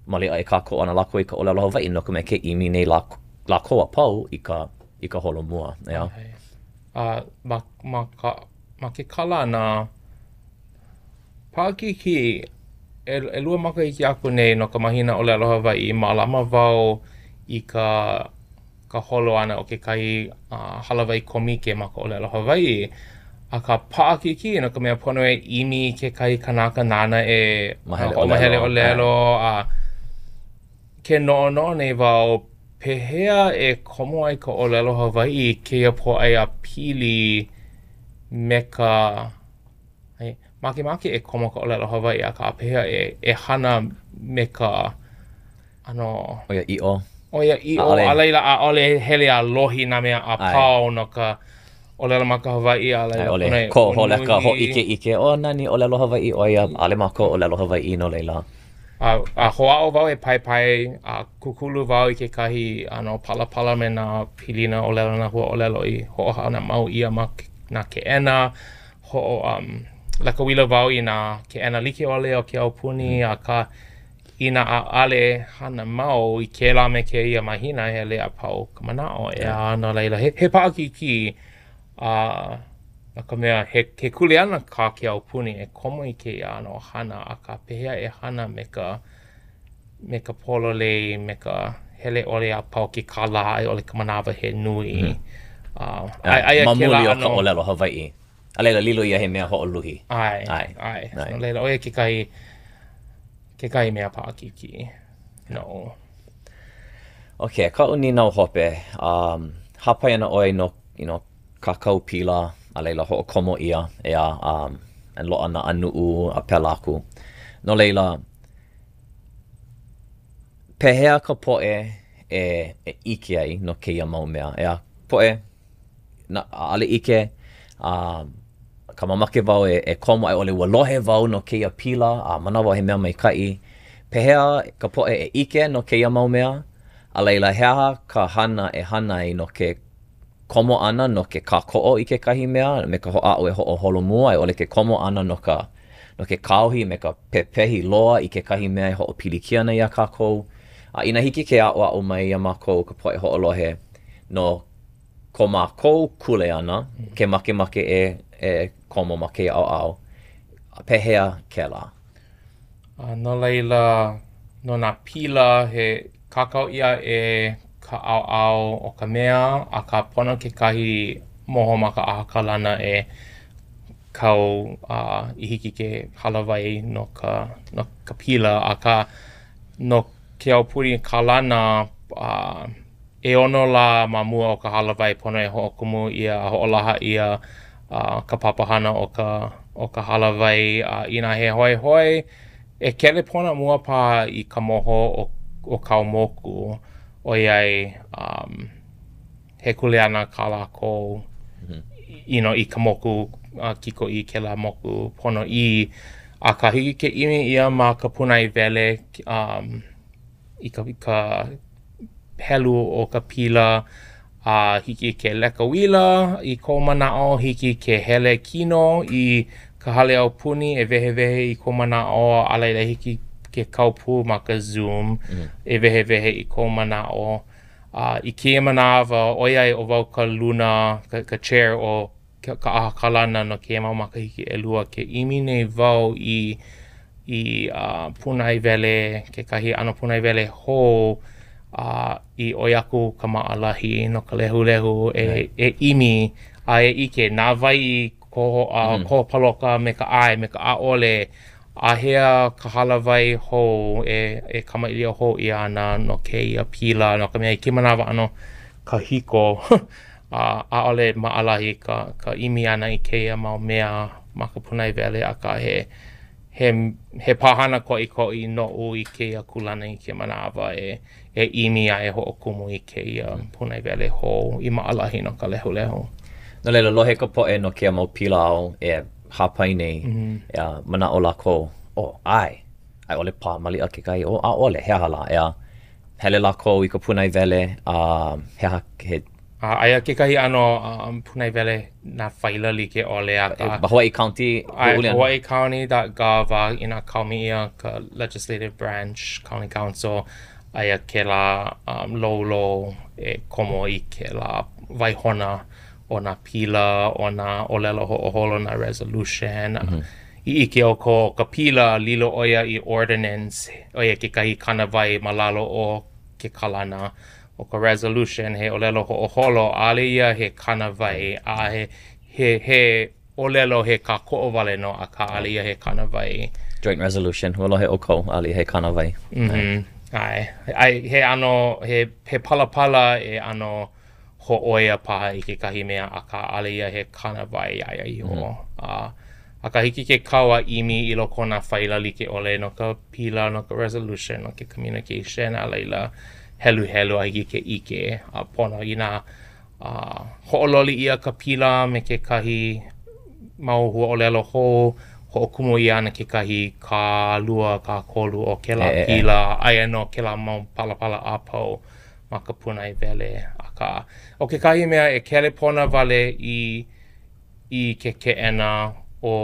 maliʻa e kākoʻo ana lākou i ka ʻōlelo Hawaiʻi, no ka mea, ke ʻimi nei lākou. lākou a pau i ka i ka holomua, ʻeā? A ma ma ka ma ke kalana, paʻakikī, ʻelua makahiki aku nei no ka mahina ʻōlelo Hawaiʻi, mālama wau i ka ka holo ʻana o kekahi hālāwai kōmike ma ka ʻōlelo Hawaiʻi. Akā paʻakikī no ka mea pono e ʻimi i kekahi kanaka nāna e hoʻomahele ʻōlelo a ke noʻonoʻo nei wau pehea e komo ai ka ʻōlelo Hawaiʻi i kēia pōʻaiapili me ka Makemake e komo ka ʻōlelo Hawaiʻi akā pehea e e hana me ka ʻano ʻoiaʻiʻo. ʻOiaʻiʻo, a laila ʻaʻole hele a lohi nā mea a pau no ka ʻōlelo ma ka Hawaiʻi a laila pono e koho leka hōʻikeʻike, oh nani ʻōlelo Hawaiʻi ʻo ia, ʻaʻole mākou ʻōlelo Hawaiʻi no laila. A, a hoʻāʻo wau e paepae a kūkulu wau i kekahi ʻano palapala me nā pilina ʻōlelo nā huaʻōlelo i hoʻohana mau ʻia ma nā keʻena hoʻo um, leka uila wau i nā keʻena like ʻole o ke aupuni, akā inā ʻaʻole hana mau i kēlā me kēia mahina, hele a pau ka manaʻo, ʻeā, no laila, he, he paʻakikī, a no ka mea, he, he kuleana kā ke aupuni e komo i kēia ʻano hana, akā pehea e hana me ka, me ka pololei, me ka hele ʻole a pau ke kālā a i ʻole ka manawa he nui. Mm -hmm. Uh, aia Ma muli o ka ʻōlelo Hawaiʻi. A laila lilo ia he mea hoʻoluhi. ʻAe, ʻae, ʻae. No laila, ʻo ia kekahi, kekahi mea paʻakikī noʻu. Ok, kaʻu nīnau hope, um, hāpai ana ʻoe no, you know, kākau pila, a laila hoʻokomo ʻia, ʻeā, um, loaʻa nā ʻanuʻu a pēlā aku. No laila, pehea ka poʻe e, e ʻike ai no kēia mau mea? ʻEā, poʻe na, ʻaʻole ʻike, a ka mamake wau e, e komo a i ʻole ua lohe wau no kēia pila a manaʻo wau he mea maikaʻi. Pehea ka poʻe e ʻike no kēia mau mea? A laila, he aha ka hana e hana ai no ke komo ʻana no ke kākoʻo i kekahi mea me ka hoʻāʻo e hoʻoholomua a i ʻole ke komo ʻana no ka no ke kāohi me ka pepehi loa i kekahi mea e hoʻopilikia ana iā kākou. A inā hiki ke aʻoaʻo mai iā mākou ka poʻe hoʻolohe no ko mākou kuleana ke makemake e e komo ma kēia ʻaoʻao, pehea kēlā? A no laila, no nā pila, he kākau ʻia e ka ʻaoʻao o ka mea, akā pono kekahi moho ma ka ʻaha kalana e kau a i hiki ke hālāwai no ka no ka pila, akā no ke aupuni kalana a ʻeono lā ma mua o ka hālāwai pono e hoʻokumu ʻia a hoʻolaha ʻia a ka papahana o ka o ka hālāwai a inā he hoihoi e kelepona mua paha i ka moho o o kāu moku ʻoiai um, he kuleana kā lākou you know, i ka moku uh, kikoʻī kēlā moku ponoʻī akā hiki ke ʻimi ʻia ma ka pūnaewele um, i ka, i ka helu o ka pila a hiki ke leka uila i kou manaʻo, hiki ke hele kino i ka hale aupuni e wehewehe i kou manaʻo, a laila hiki ke kau pū ma ka Zoom mm. e wehewehe i kou manaʻo. A i kēia manawa, ʻoiai ʻo wau ka luna, ka, ka chair o ka ʻaha kalana no kēia mau makahiki ʻelua, ke ʻimi nei wau i i uh, pūnaewele, kekahi ʻano pūnaewele hou a i ʻoi aku ka maʻalahi no ka lehulehu e, e ʻimi a e ʻike na wai i koho, uh, mm. koho paloka me ka ʻae, me ka ʻaʻole, āhea ka hālāwai hou e, e kamaʻilio hou ʻia ana no kēia pila, no ka mea i kēia manawa ʻano kahiko a ʻaʻole maʻalahi ka, ka ʻimi ʻana i kēia mau mea ma ka pūnaewele, akā he, he, he pāhana koʻikoʻi noʻu i kēia kūlana i kēia manawa e, e ʻimi a e hoʻokumu i kēia pūnaewele hou i maʻalahi no ka lehulehu. No laila, lohe ka poʻe no kēia mau pila āu e hāpai nei, mm -hmm. ʻeā, manaʻo lākou, oh, ʻae, a i ʻole paha maliʻa kekahi, oh, ʻaʻole, he aha lā, ʻeā, hele lākou i ka pūnaewele, a he aha, he A aia kekahi ʻano um, pūnaewele nā faila like ʻole akā. Ma Hawaii County? HawaiiCounty.gov a inā kaomi ʻia ka Legislative Branch County Council. Aia kēlā um, loulou e komo i kēlā waihona o nā pila, o nā ʻōlelo hoʻoholo, nā resolution. Mm -hmm. I ʻike ʻoukou, ka pila, lilo ʻo ia i ordinance, ʻo ia kekahi kānāwai ma lalo o ke kalana. ʻO ka resolution, he ʻōlelo hoʻoholo, ʻaʻole ia he kānāwai, a he, he, he ʻōlelo he kākoʻo wale nō, akā ʻaʻole ia he kānāwai. Joint resolution, ua lohe ʻoukou, ʻaʻole ia he kānāwai. Mm -hmm. ʻAe. ʻAe, he ʻano, he, he palapala e ʻano hōʻoia paha i kekahi mea, akā ʻaʻole ia he kānāwai iā ia iho. Mm -hmm. A, akā hiki ke kau a ʻimi i loko o nā faila like ʻole no ka pila, no ka resolution, no ke communication, a laila heluhelu a hiki ke ʻike a pono inā a hoʻololi ʻia ka pila me kekahi mau huaʻōlelo hou, hoʻokumu ʻia ana kekahi kālua, kākolu o kēlā pila, aia nō kēlā mau palapala a pau ma ka pūnaewele. Akā, ʻo kekahi mea e kelepona wale i i ke keʻena o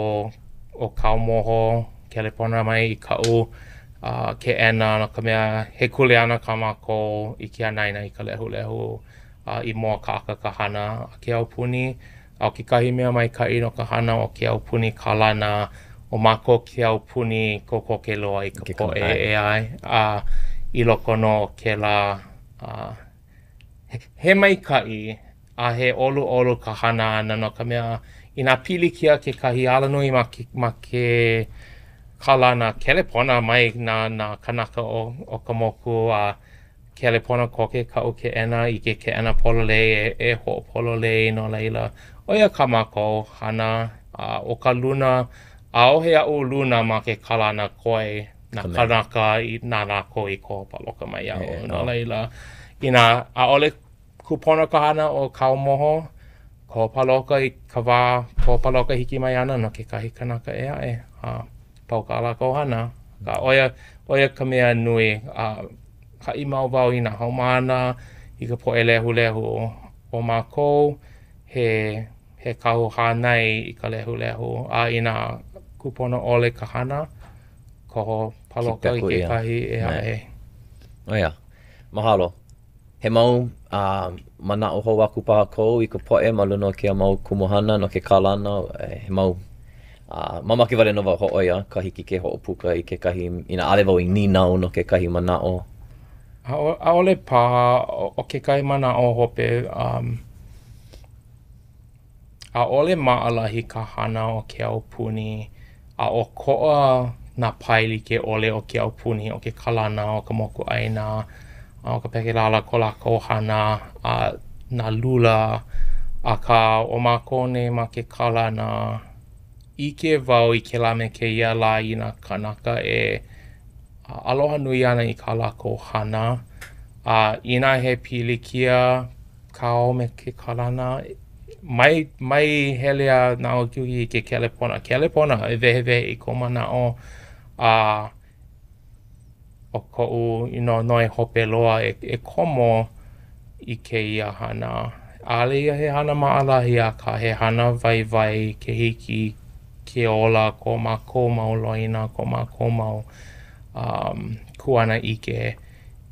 ʻo kāu moho, kelepona mai i kaʻu uh, keʻena no ka mea he kuleana kā mākou i ke anaina i ka lehulehu uh, i mōakāka ka hana a ke aupuni. A ʻo kekahi mea maikaʻi no ka hana o ke aupuni kalana, ʻo mākou ke aupuni kokoke loa i ka poʻe e ʻae, a i loko nō o kēlā uh, he maikaʻi a he ʻoluʻolu ka hana ʻana no ka mea, inā pilikia kekahi alanui ma ke, ma ke kalana, kelepona mai nā, nā kanaka o, o ka moku a kelepona koke kaʻu keʻena i ke keʻena pololei e, e hoʻopololei no laila, ʻo ia kā mākou hana a ʻo ka luna, ʻaʻohe aʻu luna ma ke kalana koe nā kānaka i na lākou i koho pāloka mai iaʻu. No laila, inā ʻaʻole kūpono ka hana o kāu moho, koho pāloka i ka wā koho pāloka hiki mai ana no kekahi kanaka ʻē aʻe a pau kā lākou hana. Akā, ʻo ia, ʻo ia ka mea nui a haʻi mau wau i nā haumāna, i ka poʻe lehulehu o mākou, he, he kahu hānai i ka lehulehu, a inā kūpono ʻole ka hana, koho pāloka i kekahi ʻē aʻe. ʻO ia. Mahalo. He mau uh, manaʻo hou aku paha kou i ka poʻe ma luna o kēia mau kumuhana no ke kalana, he mau uh, mamake wale nō wau hōʻoia ka hiki ke hoʻopuka i kekahi, inā ʻaʻole wau i nīnau no kekahi manaʻo. ʻAʻole paha ʻo kekahi manaʻo hope, um, ʻaʻole maʻalahi ka hana o ke aupuni, a ʻokoʻa nā pae like ʻole o ke aupuni, o ke kalana, o ka mokuʻāina, a o ka pekelala ko lākou hana, a nā lula. Akā, ʻo mākou nei ma ke kalana, ʻike wau i kēlā me kēia lā i nā kānaka e aloha nui ana i kā lākou hana. A inā he pilikia kāu me ke kalana, mai, mai hele a nāukiuki i ke kelepona. Kelepona e wehewehe i kou manaʻo a ʻo koʻu you know noi hope loa e, e komo i kēia hana. ʻAʻole ia he hana maʻalahi, akā he hana waiwai ke hiki ke ola ko mākou mau loina, ko mākou mau um, kuanaʻike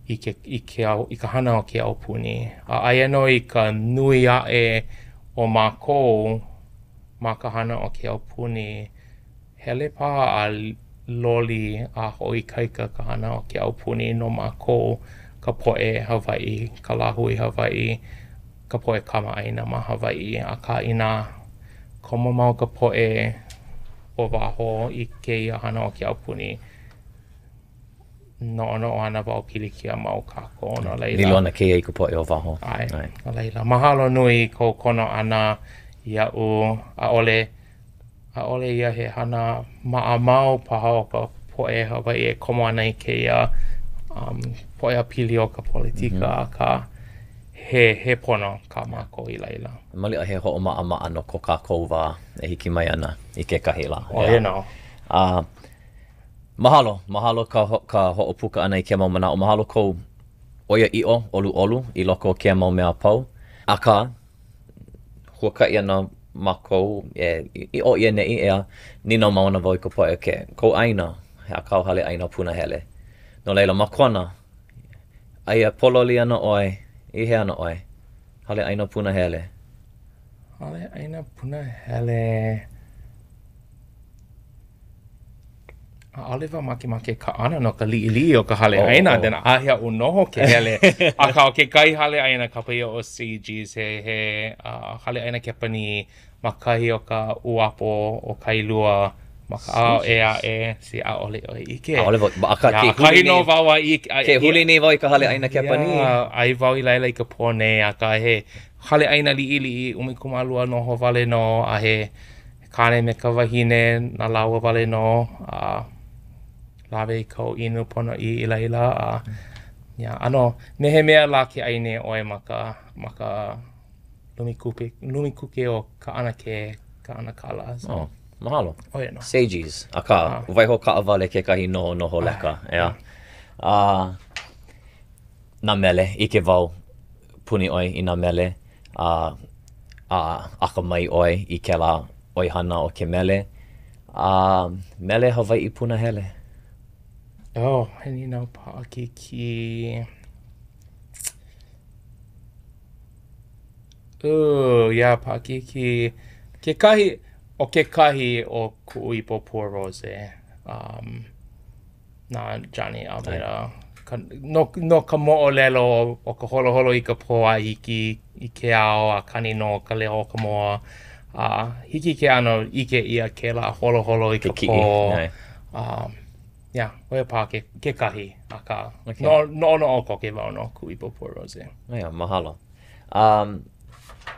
i ke, i ke au, i ka hana o ke aupuni. A aia nō i ka nui aʻe o mākou ma ka hana o ke aupuni, hele paha a loli a hoʻoikaika ka hana o ke aupuni no mākou, ka poʻe Hawaiʻi, ka lāhui Hawaiʻi, ka poʻe kamaʻāina ma Hawaiʻi. Akā inā komo mau ka poʻe o waho i kēia hana o ke aupuni, noʻonoʻo ana wau pilikia mau kākou, no laila. Lilo ana kēia i ka poʻe o waho. ʻAe. No laila, mahalo nui i kou kono ʻana iaʻu. ʻAʻole, ʻaʻole ia he hana maʻamau paha o ka poʻe Hawaiʻi e komo ana i kēia um, pōʻaiapili o ka politika, mm -hmm. akā he, he pono kā mākou i laila. Maliʻa he hoʻomaʻamaʻa no ko kākou wā e hiki mai ana i kekahi lā. ʻO ia nō. Uh, Mahalo, mahalo ka, ka hoʻopuka ʻana i kēia mau manaʻo. Mahalo kou ʻoiaʻiʻo, ʻoluʻolu i loko o kēia mau mea a pau. Akā, huakaʻi ana mākou e, i ʻō i ʻaneʻi, ʻeā, nīnau mau ana wau i ka poʻe, ke, kou ʻāina, he aha kāu hale ʻaina punahele. No laila, ma Kona. Aia pōloli ana ʻoe, i hea ana ʻoe? Hale ʻaina punahele. Hale ʻaina punahele. ʻAʻole wau makemake e kaʻana no ka liʻiliʻi o ka hale ʻaina, then ʻaʻahe aʻu noho ke hele. Akā ʻo kekahi hale ʻaina kapa ʻia ʻo Seiji's, he he hale ʻaina Kepanī ma kahi o ka uapo o Kailua ma ka ʻaoʻao ʻē aʻe. See, ʻaʻole ʻoe ʻike. ʻAʻole wau, akā ke huli nei. ʻAkahi nō wau a ʻike. Ke huli nei wau i ka hale ʻaina Kepanī. Yeah, ʻai wau i laila i ka pō nei, akā he hale ʻaina liʻiliʻi, 12 noho wale nō, a he kāne me ka wahine, na lāua wale nō, a lawe i kāu inu ponoʻī i laila, a yeah, ʻano me he mea lā ke ʻai nei ʻoe ma ka ma ka lumi kuke, lumi kuke o ka ʻanakē, ka ʻanakala. So. Oh, mahalo. ʻO ia nō. Seiji's. Akā, ah. waiho kaʻawale kekahi no noho leka, ʻeā. A nā mele, ʻike wau, puni ʻoe i nā mele, a a akamai ʻoe i kēlā ʻoihana o ke mele. A mele Hawaiʻi punahele. Oh, he nīnau paʻakikī. Ooh, yeah, paʻakikī. Kekahi, ʻo kekahi ʻo Kuʻu Ipo Pua Rose. Um, na Johnny Almeida. Ka, no, no ka moʻolelo o ka holoholo i ka pō a hiki i ke ao a kani nō ka leo o ka moa. A hiki ke ʻano ʻike ʻia kēlā holoholo i ka Ke kiʻi, pō. Um, yeah, ʻo ia paha ke, kekahi, akā, okay. no, noʻonoʻo koke wau no Kuʻu Ipo Pua Rose. Yeah, mahalo. Um,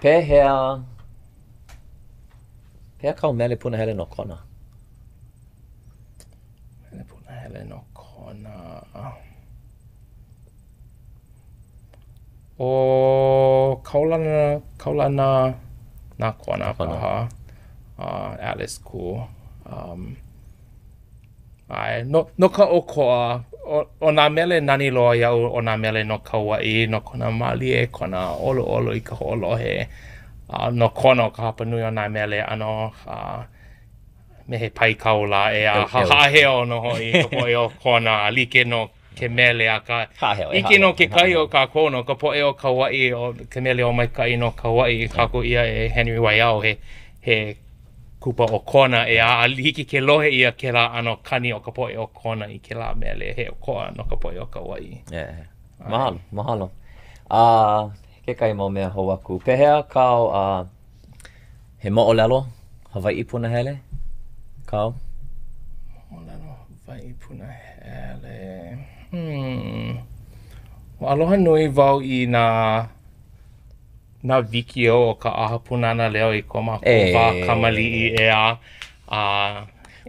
pehea, pehea kāu mele punahele no Kona? Mele punahele no Kona. ʻO Kaulana, Kaulana nā Kona paha. Uh, Alice Ku. Um, ʻae, no, no ka ʻokoʻa, ʻo, ʻo nā mele nani loa iaʻu, ʻo nā mele no Kauaʻi, no kona mālie, kona ʻoluʻolu i ka hoʻolohe. A no Kona ka hapanui o nā mele ʻano uh, me he paikau lā ʻeā, haʻaheo nō hoʻi ka poʻe o Kona, a like nō ke mele, akā, ʻike nō kekahi o kākou no ka poʻe o Kauaʻi, ʻo ke mele ʻo Maikaʻi no Kauaʻi i haku ʻia e Henry Waiau, he, he kupa o Kona ʻeā, a hiki ke lohe ʻia kēlā ʻano kani o ka poʻe o Kona i kēlā mele, he ʻokoʻa no ka poʻe o Kauaʻi. Yeah. Mahalo, mahalo. A kekahi mau mea hou aku, pehea kāu uh, He moʻolelo Hawaiʻi punahele kāu? Moʻolelo Hawaiʻi punahele. Hmm. Ua aloha nui wau i nā nā wikiō o ka ʻAha Pūnana Leo i ko mākou wā kamaliʻi ʻeā. A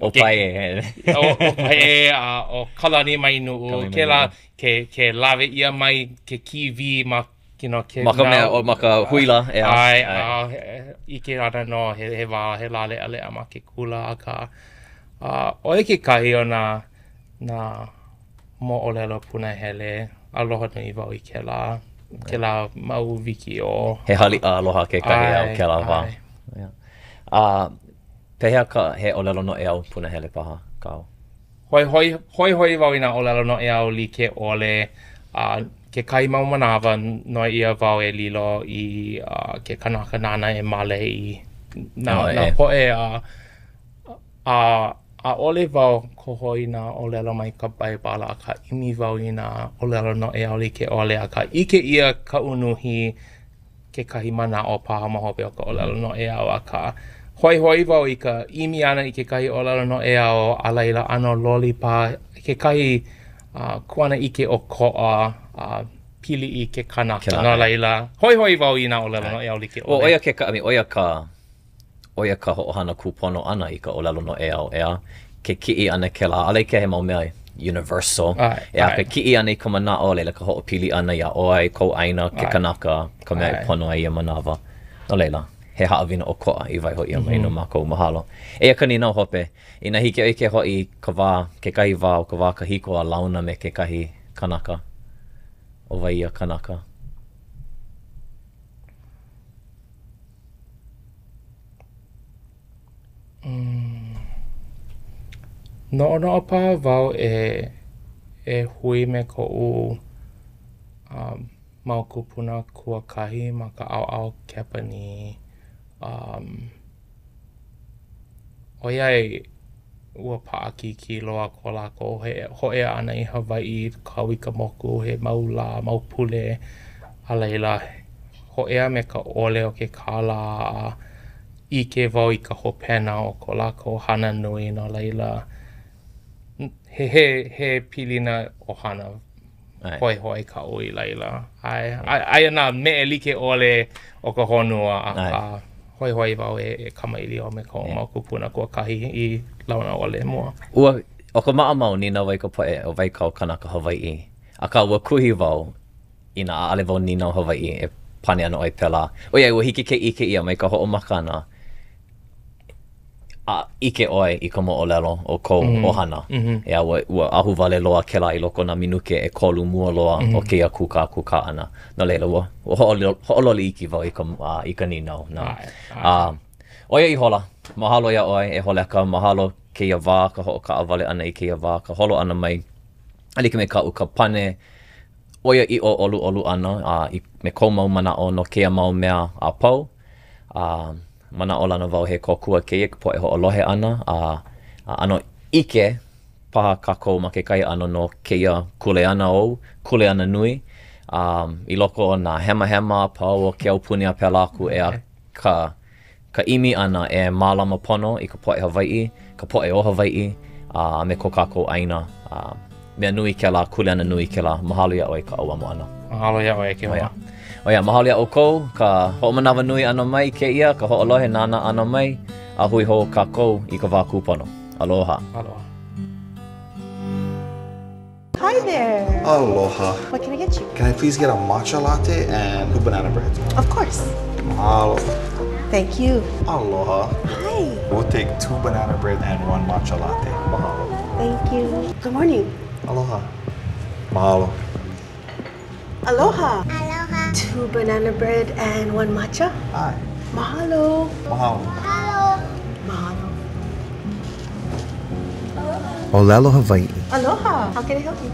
ʻo Pae. ʻO Pae a ʻo Kalani Mainuʻu. Kēlā ke ke lawe ʻia mai ke kīwī ma you know, ke Ma ka mea, o, ma ka huila, ʻeā. ʻAe, a ʻike ana nō he, he wā, he lā leʻaleʻa ma ke kula, akā, a, ʻo ia kekahi o nā, nā moʻolelo punahele, aloha nui wau i kēlā, kēlā mau wikiō. He haliʻa aloha kekahi o kēlā wā. ʻAe. A pehea ka, he ʻōlelo noʻeau punahele paha kāu? Hoihoi, hoihoi wau i nā ʻōlelo noʻeau like ʻole, a kekahi mau manawa noi ʻia wau e lilo i uh, ke kanaka nāna e male i nā, oh, nā poʻe a, a ʻaʻole wau koho i nā ʻōlelo mai ka Baibala, akā ʻimi wau i nā ʻōlelo noʻeau like ʻole, akā ʻike ʻia ka unuhi kekahi manaʻo paha ma hope o ka ʻōlelo noʻeau, akā, hoihoi wau i ka ʻimi ʻana i kekahi ʻōlelo noʻeau, a laila ʻano loli paha kekahi uh, kuanaʻike ʻokoʻa uh, pili i ke kanaka. No laila, hoihoi wau i nā ʻōlelo noʻeau like ʻole. ʻO ia ke, I mean, ʻo ia ka ʻo ia ka hoʻohana kūpono ʻana i ka ʻōlelo noʻeau, ʻeā? Ke kiʻi ʻana kēlā, ʻaʻole like he mau mea universal, ʻeā, ke kiʻi ʻana i ka manaʻo, a laila ka hoʻopili ʻana iā ʻoe, kou ʻāina, ke kanaka, ka mea e pono ai ia manawa. No laila, he haʻawina ʻokoʻa i waiho ʻia mai no mākou. Mahalo. Eia ka nīnau hope, inā hiki iā ʻoe ke hoʻi i ka wā, kekahi wā o ka wā kahiko a launa me kekahi kanaka, ʻo wai ia kanaka? Noʻonoʻo paha wau e e hui me koʻu. Mau kūpuna kuakahi ma ka ʻaoʻao Kepanī. Um, ʻoiai ua paʻakikī loa ko lākou hōʻea ʻana i Hawaiʻi, kau i ka moku he mau lā, mau pule, a laila, hōʻea me ka ʻole o ke kālā a ʻike wau i ka hopena o ko lākou hana nui no laila, he he he pilina ʻohana hoihoi kaʻu i laila. ʻAe, aia nā meʻe like ʻole o ka honua, akā hoihoi wau e kamaʻilio me koʻu mau kūpuna kuakahi i launa ʻole mua. Ua, ʻo ka maʻamau, nīnau ai ka poʻe ʻo wai kāu kanaka Hawaiʻi, akā ua kuhi wau inā ʻaʻole wau nīnau Hawaiʻi e pane ana ʻoe pēlā. ʻOiai ua hiki ke ʻike ʻia mai ka hoʻomaka ʻana a ʻike ʻoe i ka moʻolelo o kou ʻohana. ʻEā, ua, ua ahuwale loa kēlā i loko o nā minuke ʻekolu mua loa o kēia kūkākūkā ʻana. No laila, ua, ua hoʻololi iki wau i ka, i ka nīnau. A, ʻo ia ihola, mahalo iā ʻoe e Holeka, mahalo kēia wā, ka hoʻokaʻawale ʻana i kēia wā, ka holo ʻana mai, e like me kaʻu ka pane ʻoiaʻiʻo ʻoluʻolu ʻana a i, me kou mau manaʻo no kēia mau mea a pau. A manaʻolana wau he kōkua kēia i ka poʻe hoʻolohe ʻana a a ʻano ʻike paha kākou ma kekahi ʻano no kēia kuleana ou, kuleana nui, a i loko o nā hemahema a pau o ke aupuni a pēlā aku ʻeā ka ka ʻimi ʻana e mālama pono i ka poʻe Hawaiʻi, ka poʻe o Hawaiʻi, a me ko kākou ʻāina. A mea nui kēlā, kuleana nui kēlā. Mahalo iā ʻoe ka ʻauamo ʻana. Mahalo iā ʻoe, Keola. ʻO ia, mahalo iā ʻoukou ka hoʻomanawanui ʻana mai i kēia, ka hoʻolohe nānā ʻana mai, a hui hou kākou i ka wā kūpono. Aloha. Aloha. Hi there. Aloha. What can I get you? Can I please get a matcha latte and two banana breads? Of course. Mahalo. Thank you. Aloha. Hi. We'll take two banana bread and one matcha latte. Mahalo. Thank you. Good morning. Aloha. Mahalo. Aloha. Aloha. Two banana bread and one matcha. Hi. Mahalo. Mahalo. Mahalo. Mahalo. ʻŌlelo Hawaiʻi. Aloha. How can I help you?